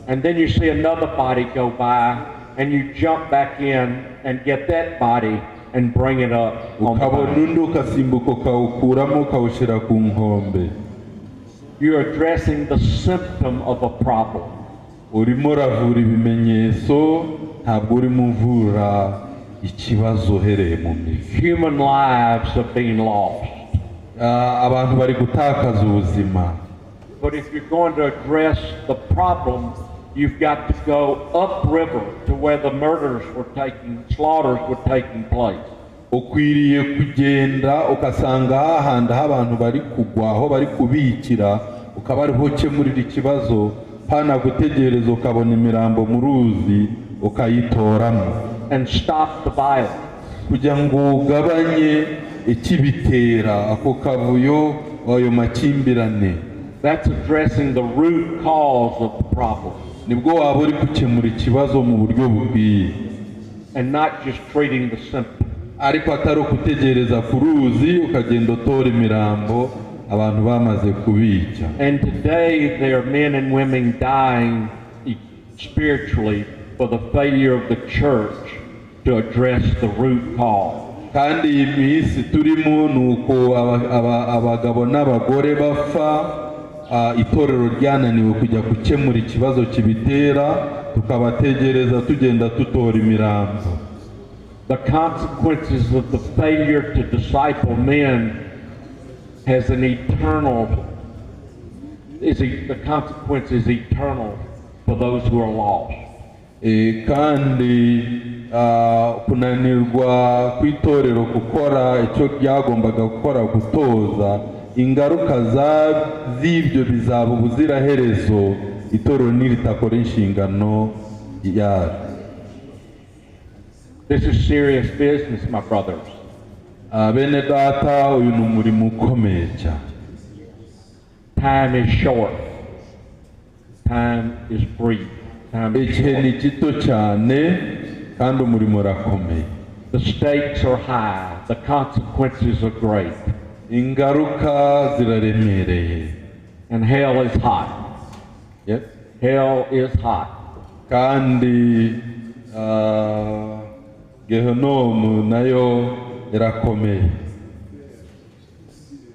And then you see another body go by and you jump back in and get that body and bring it up on the Ukabona bank. Undi ukasimbuka ukawukuramo ukawushyira ku nkombe. You're addressing the symptom of a problem. Urimo uravura ibimenyetso, ntabwo urimo uvura ikibazo uhereye mu mizi. Human lives are being lost. Abantu bari gutakaza ubuzima. But if you're going to address the problem, you've got to go upriver to where the murders were taking, slaughters were taking place. Ukwiriye kugenda ugasanga hahandi aho abantu bari kugwa, aho bari kubikira, ukaba ariho ukemurira ikibazo, pana gutegereza ukabona imirambo mu ruzi ukayitoramo. And stop the violence. Kugira ngo ugabanye ikibitera ako kavuyo, ayo makimbirane. That's addressing the root cause of the problem. Nibwo waba uri gukemura ikibazo mu buryo bukwiye. And not just treating the symptom. Ariko atari ukutegereza ku ruzi ukagenda utora imirambo abantu bamaze kubica. And today there are men and women dying spiritually for the failure of the church to address the root cause. Kandi iyi minsi turimo ni uko abagabo n'abagore bapfa, itorero ryananiwe kujya gukemura ikibazo kibitera, tukabategereza tugenda tutora imirambo. The consequences of the failure to disciple men has an eternal, the consequence is eternal for those who are lost. Kandi kunanirwa kw'itorero gukora icyo ryagombaga gukora, gutoza, ingaruka z'ibyo bizaba ubuziraherezo itorero niritakora inshingano yaryo. This is serious business, my brothers. Bene data, uyu ni umurimo ukomeye cyane. Time is short. Time is brief. Time is Igihe ni short. gito cyane kandi umurimo urakomeye. The stakes are high. The consequences are great. Ingaruka ziraremereye. And hell is hot. Yep. Hell is hot. Kandi Gehinomu nayo irakomeye.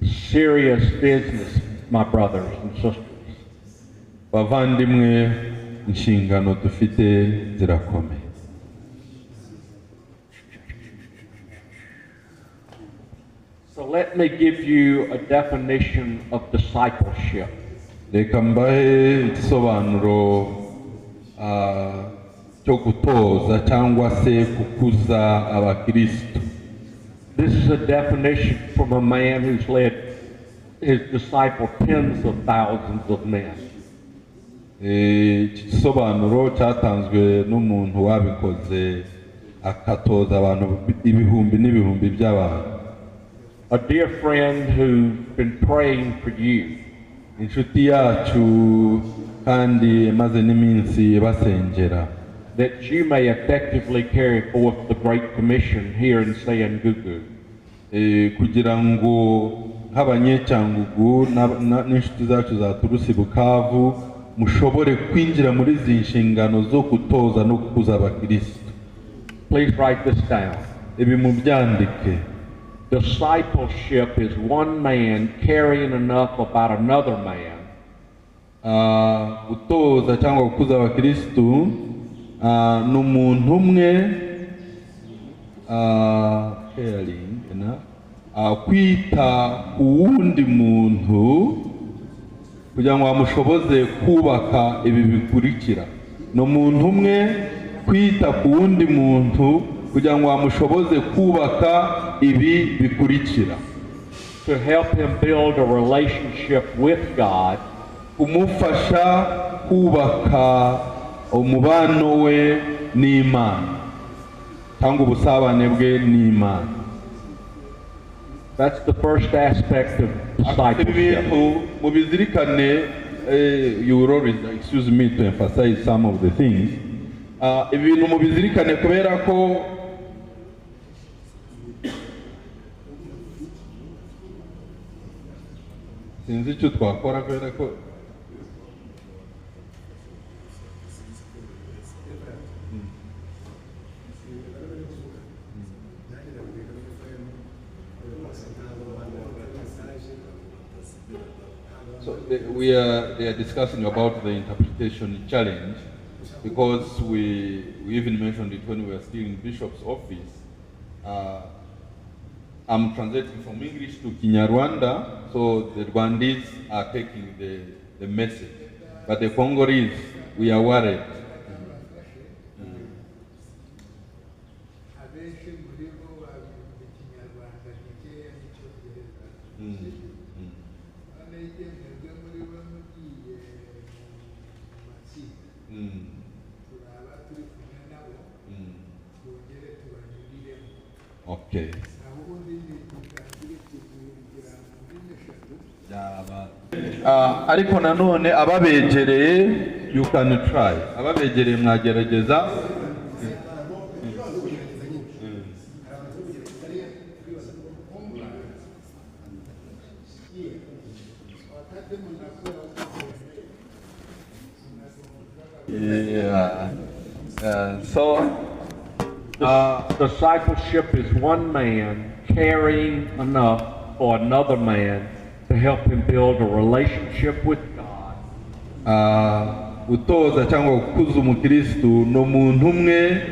Serious business, my brothers and sisters. Bavandimwe, inshingano dufite zirakomeye. So let me give you a definition of discipleship. Reka mbahe igisobanuro cyo gutoza cyangwa se gukuza abakristo. This is a definition from a man who's led his disciple tens of thousands of men. Iki gisobanuro cyatanzwe n'umuntu wabikoze akatoza abantu ibihumbi n'ibihumbi by'abantu. A dear friend who's been praying for you. Inshuti yacu kandi imaze n'iminsi ibasengera. That you may effectively carry forth the Great Commission here in Cyangugu. Kugira ngo nk'abanyecyangugu n'inshuti zacu zaturutse i Bukavu mushobore kwinjira muri izi nshingano zo gutoza no gukuza abakristo. Please write this down. Ibi mubyandike. Discipleship is one man caring enough about another man. Gutoza cyangwa gukuza abakristo ni umuntu umwe caring enough, kwita ku wundi muntu kugira ngo amushoboze kubaka ibi bikurikira. Ni umuntu umwe kwita ku wundi muntu kugira ngo amushoboze kubaka ibi bikurikira. To help him build a relationship with God. Kumufasha kubaka umubano we n'Imana cyangwa ubusabane bwe n'Imana. That's the first aspect of discipleship. Mubizirikane, you will always excuse me to emphasize some of the things. Ibintu mubizirikane kubera ko sinzi icyo twakora kubera ko So they are discussing about the interpretation challenge, because we even mentioned it when we were still in Bishop's office. I'm translating from English to Kinyarwanda, so the Rwandese are taking the message. But the Congolese, we are worried. Okay. Ariko nanone ababegereye, you can try. Ababegereye mwagerageza. Yeah. So discipleship is one man caring enough for another man to help him build a relationship with God. Gutoza cyangwa gukuza umukristo ni umuntu umwe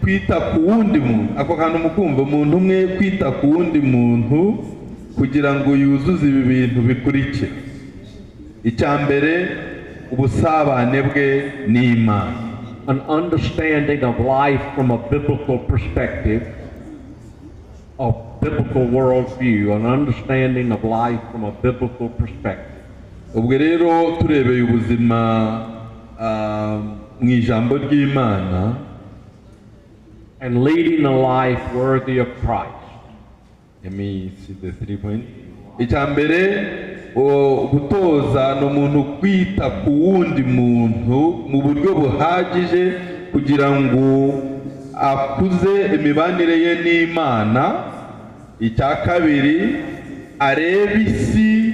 Kwita ku wundi muntu, ako kantu mukumva, umuntu umwe kwita ku wundi muntu kugira ngo yuzuze ibi bintu bikurikira. Icya mbere, ubusabane bwe n'Imana. An understanding of life from a biblical perspective, a biblical worldview, an understanding of life from a biblical perspective. Ubwo rero turebeye ubuzima mu ijambo ry'Imana, and leading a life worthy of Christ. Let me see the 3 point. Icya mbere, gutoza ni umuntu kwita ku wundi muntu mu buryo buhagije kugira ngo akuze imibanire ye n'Imana. Icya kabiri, arebe isi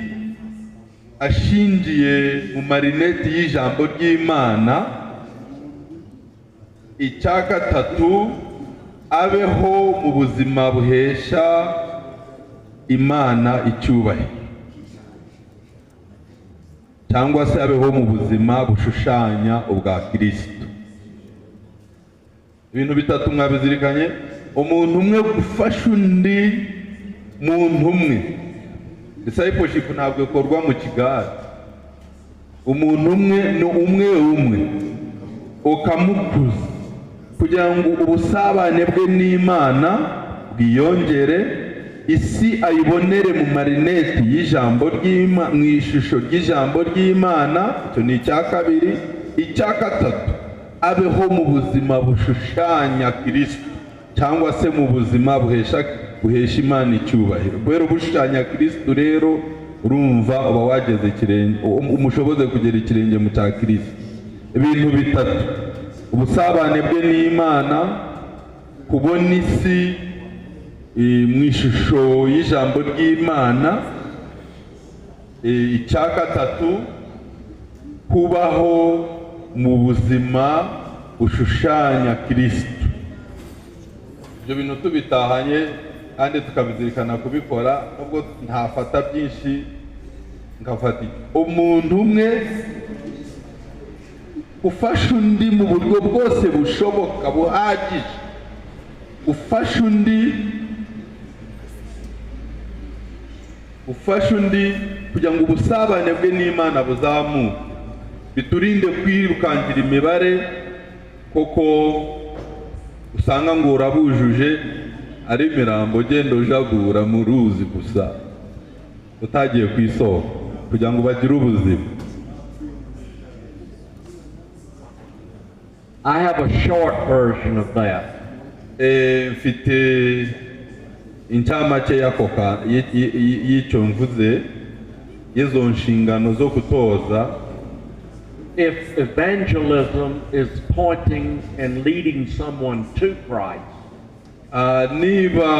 ashingiye mu marineti y'ijambo ry'Imana. Icya gatatu, abeho mu buzima buhesha Imana icyubahiro, cyangwa se abeho mu buzima bushushanya ubwa Kirisitu. Ibintu bitatu mwabizirikanye: umuntu umwe gufasha undi muntu umwe. Discipleship ntabwo ikorwa mu kigare. Umuntu umwe ni umwe umwe, ukamukuza kugira ngo ubusabane bwe n'Imana bwiyongere, isi ayibonere mu marineti y'ijambo ry'Imana, mu ishusho ry'ijambo ry'Imana. Icyo ni icya kabiri. Icya gatatu, abeho mu buzima bushushanya Kirisitu, cyangwa se mu buzima buhesha Imana icyubahiro. Kubera ubushushanya Kirisitu rero, urumva uba wageze ikirenge, umushoboze kugera ikirenge mu cya Kirisitu. Ibintu bitatu: ubusabane bwe n'Imana, kubona isi mu ishusho y'ijambo ry'Imana, icya gatatu, kubaho mu buzima bushushanya Kirisitu. Ibyo bintu tubitahanye kandi tukabizirikana kubikora, nubwo ntafata byinshi nkafata umuntu umwe ufasha undi mu buryo bwose bushoboka buhagije, ufasha undi kugira ngo ubusabane bwe n'Imana buzamuke, biturinde kwirukankira imibare, koko usanga ngo urabujuje ari imirambo ugenda ujagura mu ruzi gusa, utagiye ku isoko kugira ngo bagire ubuzima. I have a short version of that. Mfite incamake y'ako y'icyo mvuze, y'izo nshingano zo gutoza. If evangelism is pointing and leading someone to Christ, niba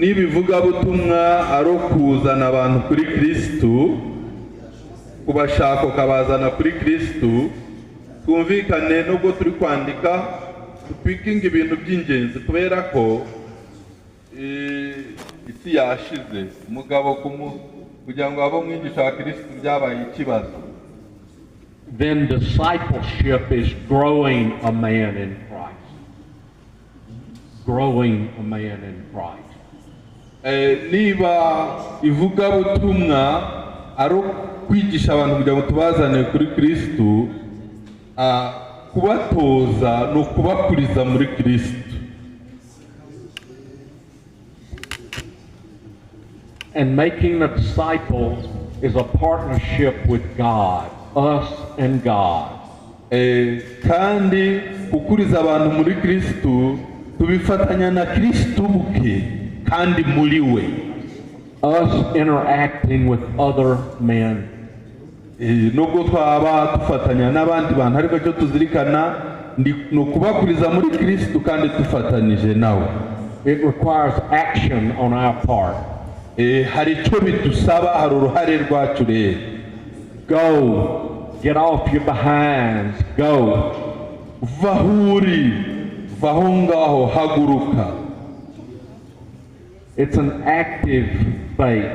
ivugabutumwa ari ukuzana abantu kuri Kirisitu, kubashaka ukabazana kuri Kirisitu, twumvikane, nubwo turi kwandika dupikinga ibintu by'ingenzi, kubera ko isi yashize umugabo kugira ngo abe umwigisha wa Kirisitu byabaye ikibazo. Then discipleship is growing a man in Christ. Growing a man in Christ. Niba ivugabutumwa ari ukwigisha abantu kugira ngo tubazane kuri Kirisitu, kubatoza ni ukubakuriza muri Kirisitu. And making a disciple is a partnership with God, us and God. Kandi gukuriza abantu muri Kirisitu tubifatanya na Kirisitu ubwe kandi muri we. Us interacting with other men. Nubwo twaba dufatanya n'abandi bantu, ariko icyo tuzirikana ni ukubakuriza muri Kirisitu kandi dufatanije nawe. It requires action on our part. Hari icyo bidusaba, hari uruhare rwacu rero. Go. Get off your behinds. Go. Va aho uri, va aho ngaho, haguruka. It's an active faith.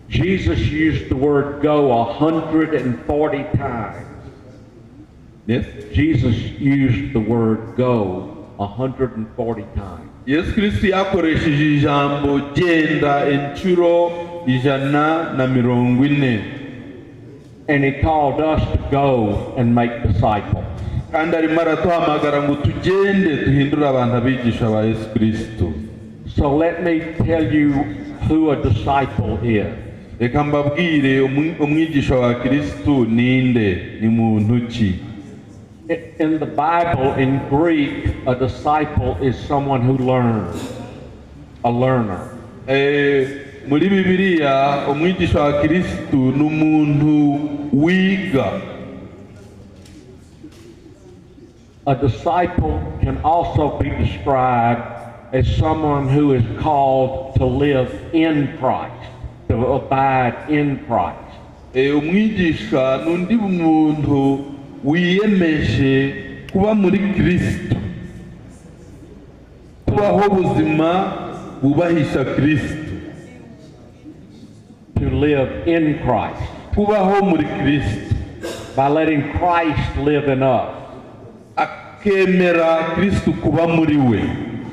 Jesus used the word "go" 140 times. Yes? Jesus used the word go 140 times. Yesu Kristo yakoresheje ijambo genda inshuro 140. And he called us to go and make disciples. Kandi arimo aratuhamagara ngo tugende duhindure abantu abigisha ba Yesu Kristo. So let me tell you who a disciple is. Reka mbabwire umwigisha wa Kristo ninde, ni muntu ki? In the Bible, in Greek, a disciple is someone who learns, a learner. Muri Bibiliya umwigisha wa Kristo ni umuntu wiga. A disciple can also be described as someone who is called to live in Christ, to abide in Christ. Umwigisha ni undi muntu wiyemeje kuba muri Kristo, kubaho ubuzima bubahisha Kristo. To live in Christ. Kubaho muri Kristo. By letting Christ live in us. Akemera Kristo kuba muri we.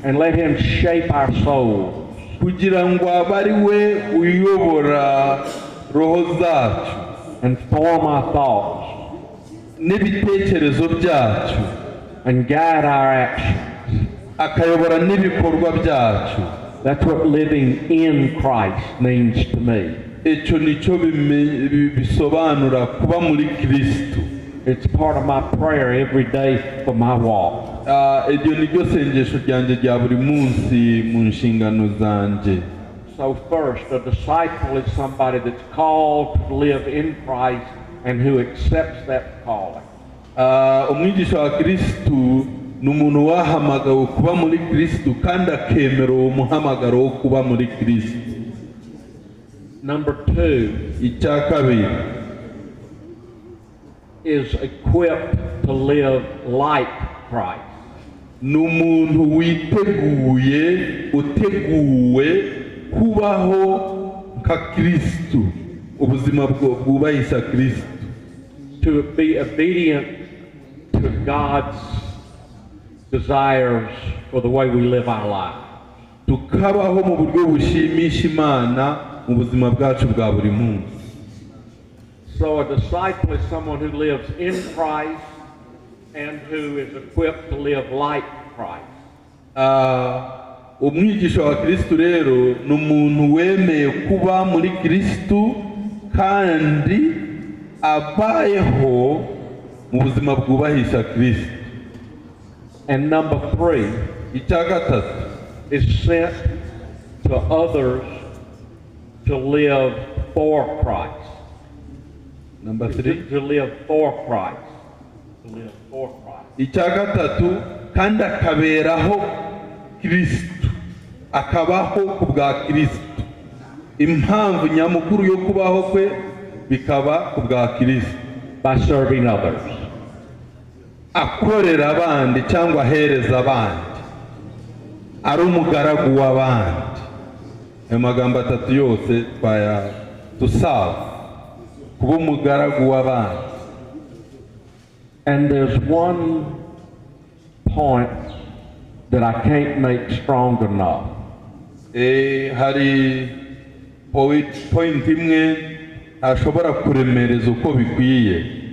And let him shape our souls. Kugira ngo abe ari we uyobora roho zacu. And form our thoughts. N'ibitekerezo byacu. And guide our actions. Akayobora n'ibikorwa byacu. That's what living in Christ means to me. Icyo nicyo bisobanura kuba muri Kristo. It's part of my prayer every day for my walk. Iryo ni ryo sengesho ryanjye rya buri munsi mu nshingano zanjye. So first, a disciple is somebody that's called to live in Christ and who accepts that calling. Umwigisha wa Kristo ni umuntu wahamagawe kuba muri Kristo kandi akemera uwo muhamagaro wo kuba muri Kristo. Number two, icya kabiri, is equipped to live like Christ. Ni umuntu witeguye, uteguwe kubaho nka Kristo, ubuzima bwubahisha Kristo. To be obedient to God's desires for the way we live our lives. Tukabaho mu buryo bushimisha Imana mu buzima bwacu bwa buri munsi. So a disciple is someone who lives in Christ and who is equipped to live like Christ. Umwigisha wa Kristo rero ni umuntu wemeye kuba muri Kristo kandi abayeho mu buzima bwubahisha Kristo. And number three, icya gatatu, is sent to others to live for Christ. Number three, to live for Christ. To live for Christ. Icya gatatu kandi akaberaho Kristo, akabaho ku bwa Kristo. Impamvu nyamukuru yo kubaho kwe bikaba ku bwa Kristo. By serving others. Akorera abandi cyangwa ahereza abandi, ari umugaragu w'abandi. Ayo magambo atatu yose twaya tusaba kuba umugaragu w'abandi. And there's one point that I can't make strong enough. Hari point imwe ntashobora kuremereza uko bikwiye.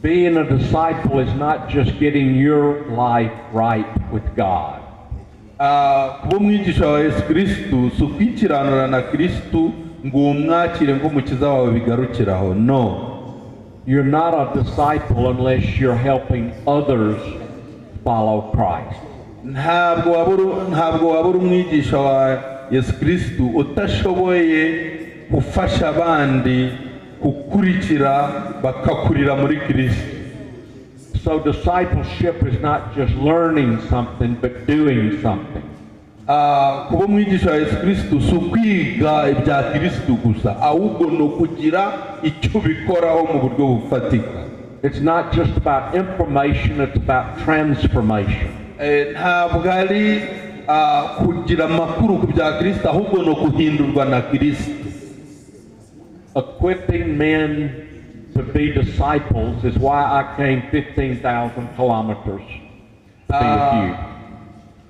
Being a disciple is not just getting your life right with God. Kuba umwigisha wa Yesu Kristo si ukwikiranura na Kristo ngo umwakire nk'umukiza wawe bigarukiraho. No. You're not a disciple unless you're helping others follow Christ. Ntabwo wabura umwigisha wa Yesu Kristo utashoboye gufasha abandi gukurikira bakakurira muri Kristo. So discipleship is not just learning something, but doing something. Kuba umwigisha wa Yesu Kristo si ukwiga ibya Kristo gusa, ahubwo ni ukugira icyo bikoraho mu buryo bufatika. It's not just about information, it's about transformation. Ntabwo ari kugira amakuru ku bya Kristo, ahubwo ni ukuhindurwa na Kristo. Equipping men to be disciples is why I came 15,000 kilometers to be with you.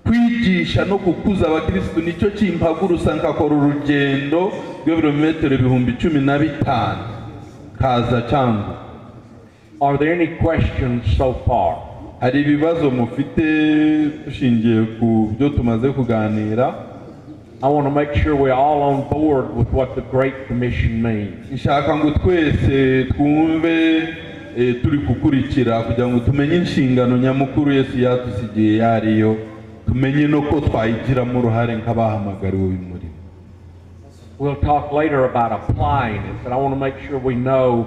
Kwigisha no gukuza abakirisitu nicyo kimpagurusa nkakora urugendo rw'ibirometero 15,000 kaza Cyangugu. Are there any questions so far? Hari ibibazo mufite dushingiye ku byo tumaze kuganira? I want to make sure we're all on board with what the Great Commission means. Nshaka ngo twese twumve turi gukurikira kugira ngo tumenye inshingano nyamukuru Yesu yatusigiye yariyo, tumenye no ko twayigiramo uruhare nk'abahamagariwe uyu murimo. We'll talk later about applying it, but I want to make sure we know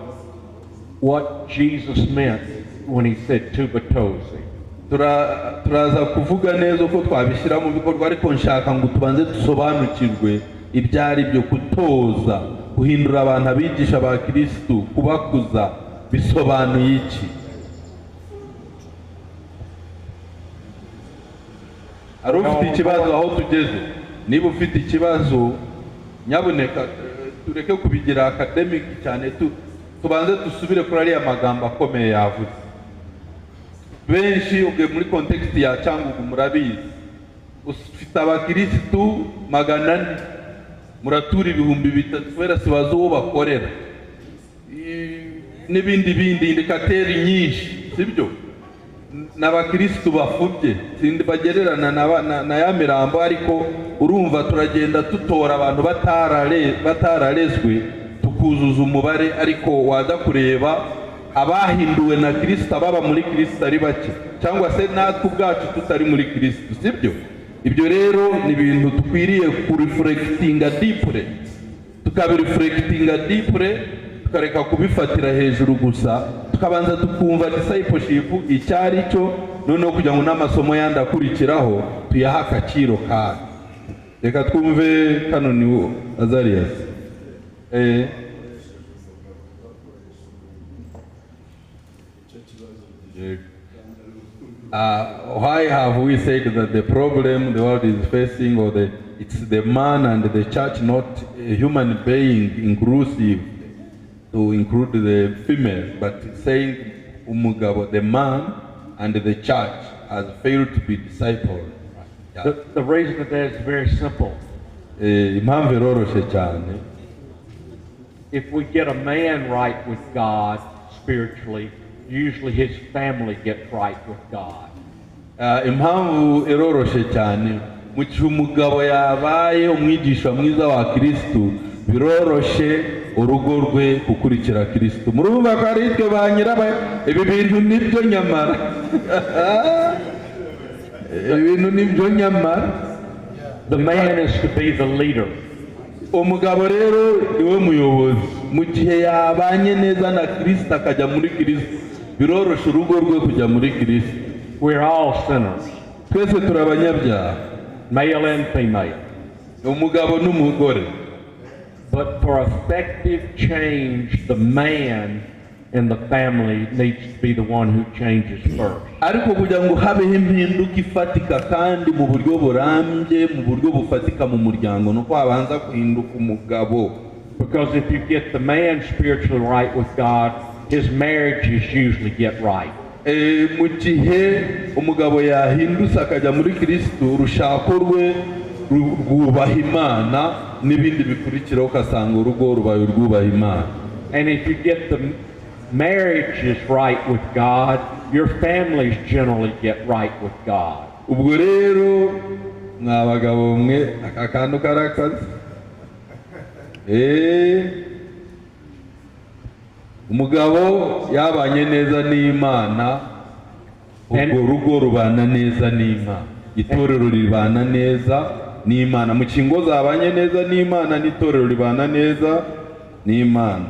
what Jesus meant when he said tubatoze. Turaza kuvuga neza uko twabishyira mu bikorwa, ariko nshaka ngo tubanze dusobanukirwe ibyo ari byo kutoza, guhindura abantu abigisha ba Kristo, kubakuza bisobanuye iki? Hari ufite ikibazo aho tugeze? Niba ufite ikibazo nyabuneka tureke kubigira academic cyane, tubanze dusubire kuri ariya magambo akomeye yavuze. Benshi ubwe muri context ya Cyangugu murabizi, ufite abakirisitu 400 muratura 3000 kubera sibazo uwo bakorera n'ibindi bindi indikateri nyinshi, sibyo? N'abakirisitu bafubye sindi bagererana na ya mirambo, ariko urumva turagenda tutora abantu batararezwe tukuzuza umubare, ariko waza kureba abahinduwe na Kristo baba muri Kristo ari bake, cyangwa se natwe ubwacu tutari muri Kristo, sibyo? Ibyo rero ni ibintu dukwiriye kureflectinga deeply, tukabireflectinga deeply, tukareka kubifatira hejuru gusa, tukabanza tukumva discipleship icyari cyo, noneho kugira ngo n'amasomo yandi akurikiraho tuyaha agaciro kayo. Reka twumve Kanoni Azarias. Why have we said that the problem the world is facing, or it's the man and the church, not a human being inclusive to include the female, but saying umugabo, the man and the church has failed to be discipled. Yeah. The reason for that is very simple. Impamvu iroroshye cyane. If we get a man right with God spiritually, usually his family gets right with God. Impamvu iroroshye cyane, mu gihe umugabo yabaye umwigisha mwiza wa Kristo, biroroshe urugo rwe gukurikira Kristo. Murumva ko ari twe ba nyiraba ibi bintu nibyo nyamara. Ibi bintu nibyo nyamara. The man is to be the leader. Umugabo rero niwe muyobozi. Mu gihe yabanye neza na Kristo akajya muri Kristo, biroroshe urugo rwe kujya muri Kristo. We're all sinners. Twese turi abanyabyaha, male and female. Umugabo n'umugore. But for effective change, the man in the family needs to be the one who changes first. Ariko kugira ngo habeho impinduka ifatika kandi mu buryo burambye, mu buryo bufatika mu muryango, nuko habanza guhinduka umugabo. Because if you get the man spiritually right with God, his marriages usually get right. Mu gihe umugabo yahindutse akajya muri Kristo, urushako rwe rwubaha Imana, n'ibindi bikurikiraho ugasanga urugo rubaye urwubaha Imana. And if you get the marriages right with God, your families generally get right with God. Ubwo rero mwa bagabo mwe aka kantu karakaze. Umugabo yabanye neza n'Imana, ubwo rugo rubana neza n'Imana, itorero ribana neza n'Imana. Mu kingo zabanye neza n'Imana, n'itorero ribana neza n'Imana.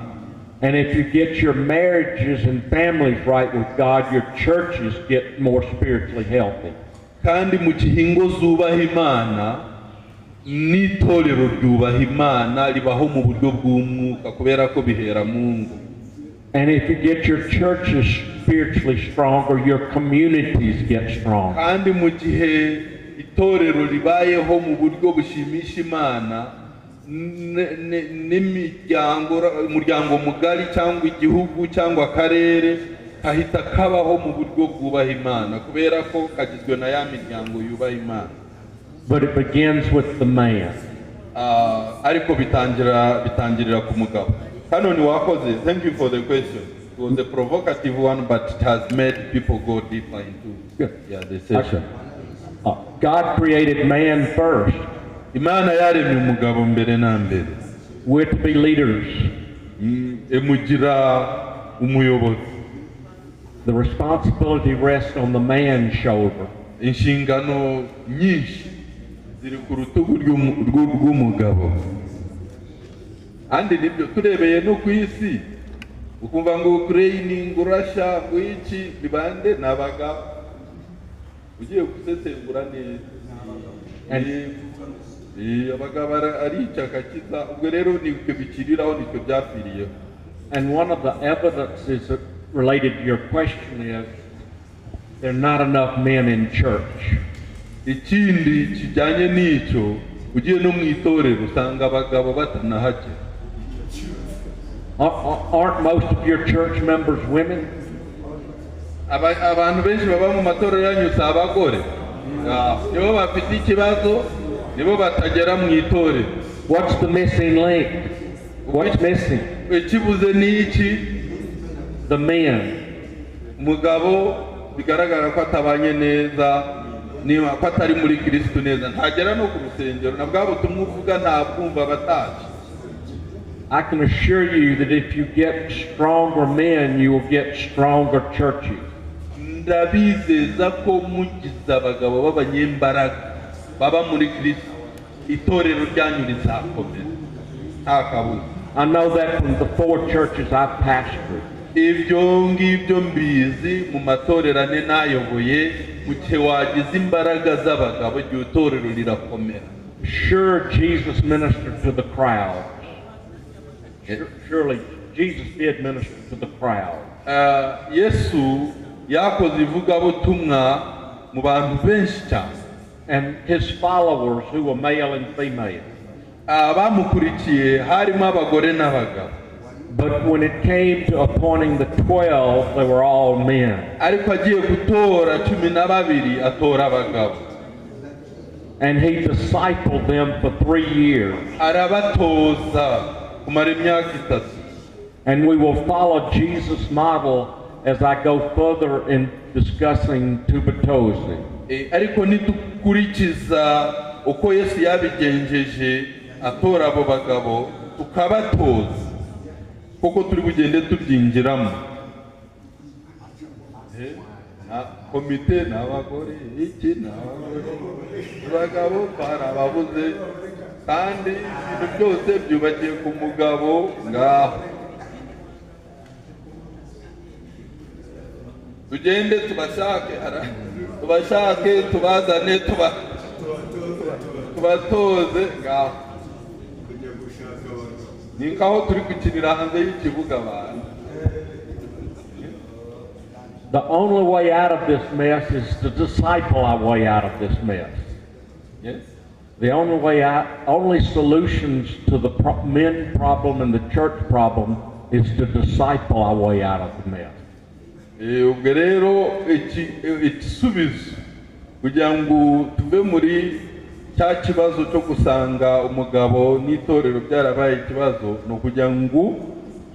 And if you get your marriages and families right with God, your churches get more spiritually healthy. Kandi mu gihe zubaha Imana, n'itorero ryubaha Imana ribaho mu buryo bw'umwuka, kubera ko bihera mu ngo. And if you get your churches spiritually stronger, your communities get stronger. Kandi mu gihe itorero ribayeho mu buryo bushimisha Imana, N'imiryango, umuryango mugari cyangwa igihugu cyangwa akarere kahita kabaho mu buryo bwubaha Imana kubera ko kagizwe na ya miryango yubaha Imana. But it begins with the man. Ah, ariko bitangira bitangirira ku mugabo. Hano ni wakoze. Thank you for the question. It was a provocative one, but it has made people go deeper into, yeah, the session. God created man first. Imana yaremye umugabo mbere na mbere. We're to be leaders. Imugira umuyobozi. The responsibility rests on the man's shoulder. Inshingano nyinshi ziri ku rutugu rw'umugabo. Kandi nibyo turebeye no ku isi, ukumva ngo Ukraine, ngo Russia, ngo iki, ni bande? Ni abagabo. Ugiye gusesengura neza, abagabo arica akakiza. Ubwo rero nibyo bikiriraho, nibyo byapfiriyeho. And one of the evidences that related to your question is there are not enough men in church. Ikindi kijyanye n'icyo, ugiye no mu itorero usanga abagabo batanahagera. Aren't most of your church members women? Abantu benshi baba mu matorero yanyu si abagore? Ah, nibo bafite ikibazo, nibo batagera mu itorero. What's the missing link? What's missing? Ikibuze ni iki? The men. Umugabo bigaragara ko atabanye neza, niba ko atari muri Kirisitu neza, ntagera no ku rusengero, na bwa butumwa uvuga ntabwumva, abataje. I can assure you that if you get stronger men, you will get stronger churches. Ndabizeza ko mugize abagabo b'abanyembaraga baba muri Kirisitu, itorero ryanyu rizakomera nta kabuza. I know that from the four churches I've pastored. Ibyo ngibyo mbizi mu matorero ane nayoboye. Mu gihe wagize imbaraga z'abagabo, igihe itorero rirakomera. Sure, Jesus ministered to the crowds. Surely, Jesus did minister to the crowd. Ah, Yesu yakoze ivugabutumwa mu bantu benshi cyane. And his followers, who were male and female. Abamukurikiye harimo abagore n'abagabo. But when it came to appointing the 12, they were all men. Ariko agiye gutora 12, atora abagabo. And he discipled them for 3 years. Arabatoza kumara imyaka 3. And we will follow Jesus' model as I go further in discussing tubatoze. Ariko nidukurikiza uko Yesu yabigenjeje atora abo bagabo tukabatoza, kuko turi bugende tubyinjiramo. Na komite ni abagore, iki ni abagore, abagabo twarababuze, kandi ibintu byose byubakiye ku mugabo. Ngaho tugende tubashake, tubashake, tubazane, tubatoze. Ngaho ni nkaho turi gukinira hanze y'ikibuga abantu. The only way out of this mess is to disciple our way out of this mess. Yes. The only way out, only solutions to the men problem and the church problem is to disciple our way out of the mess. Ubwo rero igisubizo kugira ngo tuve muri cya kibazo cyo gusanga umugabo n'itorero byarabaye ikibazo ni ukugira ngo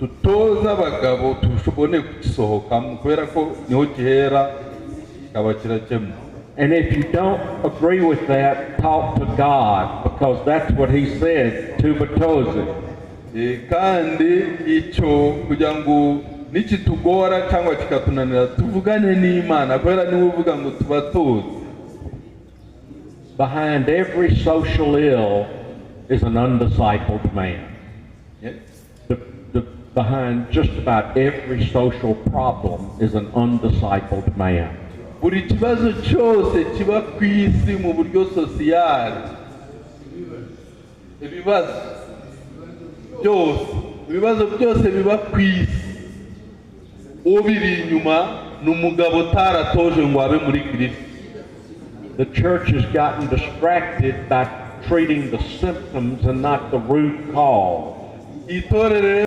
dutoze abagabo tushobone kugisohokamo, kubera ko niho gihera kikaba kirakemuka. And if you don't agree with that, talk to God, because that's what he said tubatoze. Kandi icyo kugira ngo nikitugora cyangwa kikatunanira, tuvugane n'Imana, kubera niwe uvuga ngo tubatoze. Behind every social ill is an undiscipled man. Yes. Behind just about every social problem is an undiscipled man. Buri kibazo cyose kiba ku isi mu buryo sosiyali, ibibazo byose, ibibazo byose biba ku isi, ubiri inyuma ni umugabo utaratoje ngo abe muri Kirisito. The church has gotten distracted by treating the symptoms and not the root cause. Itorero.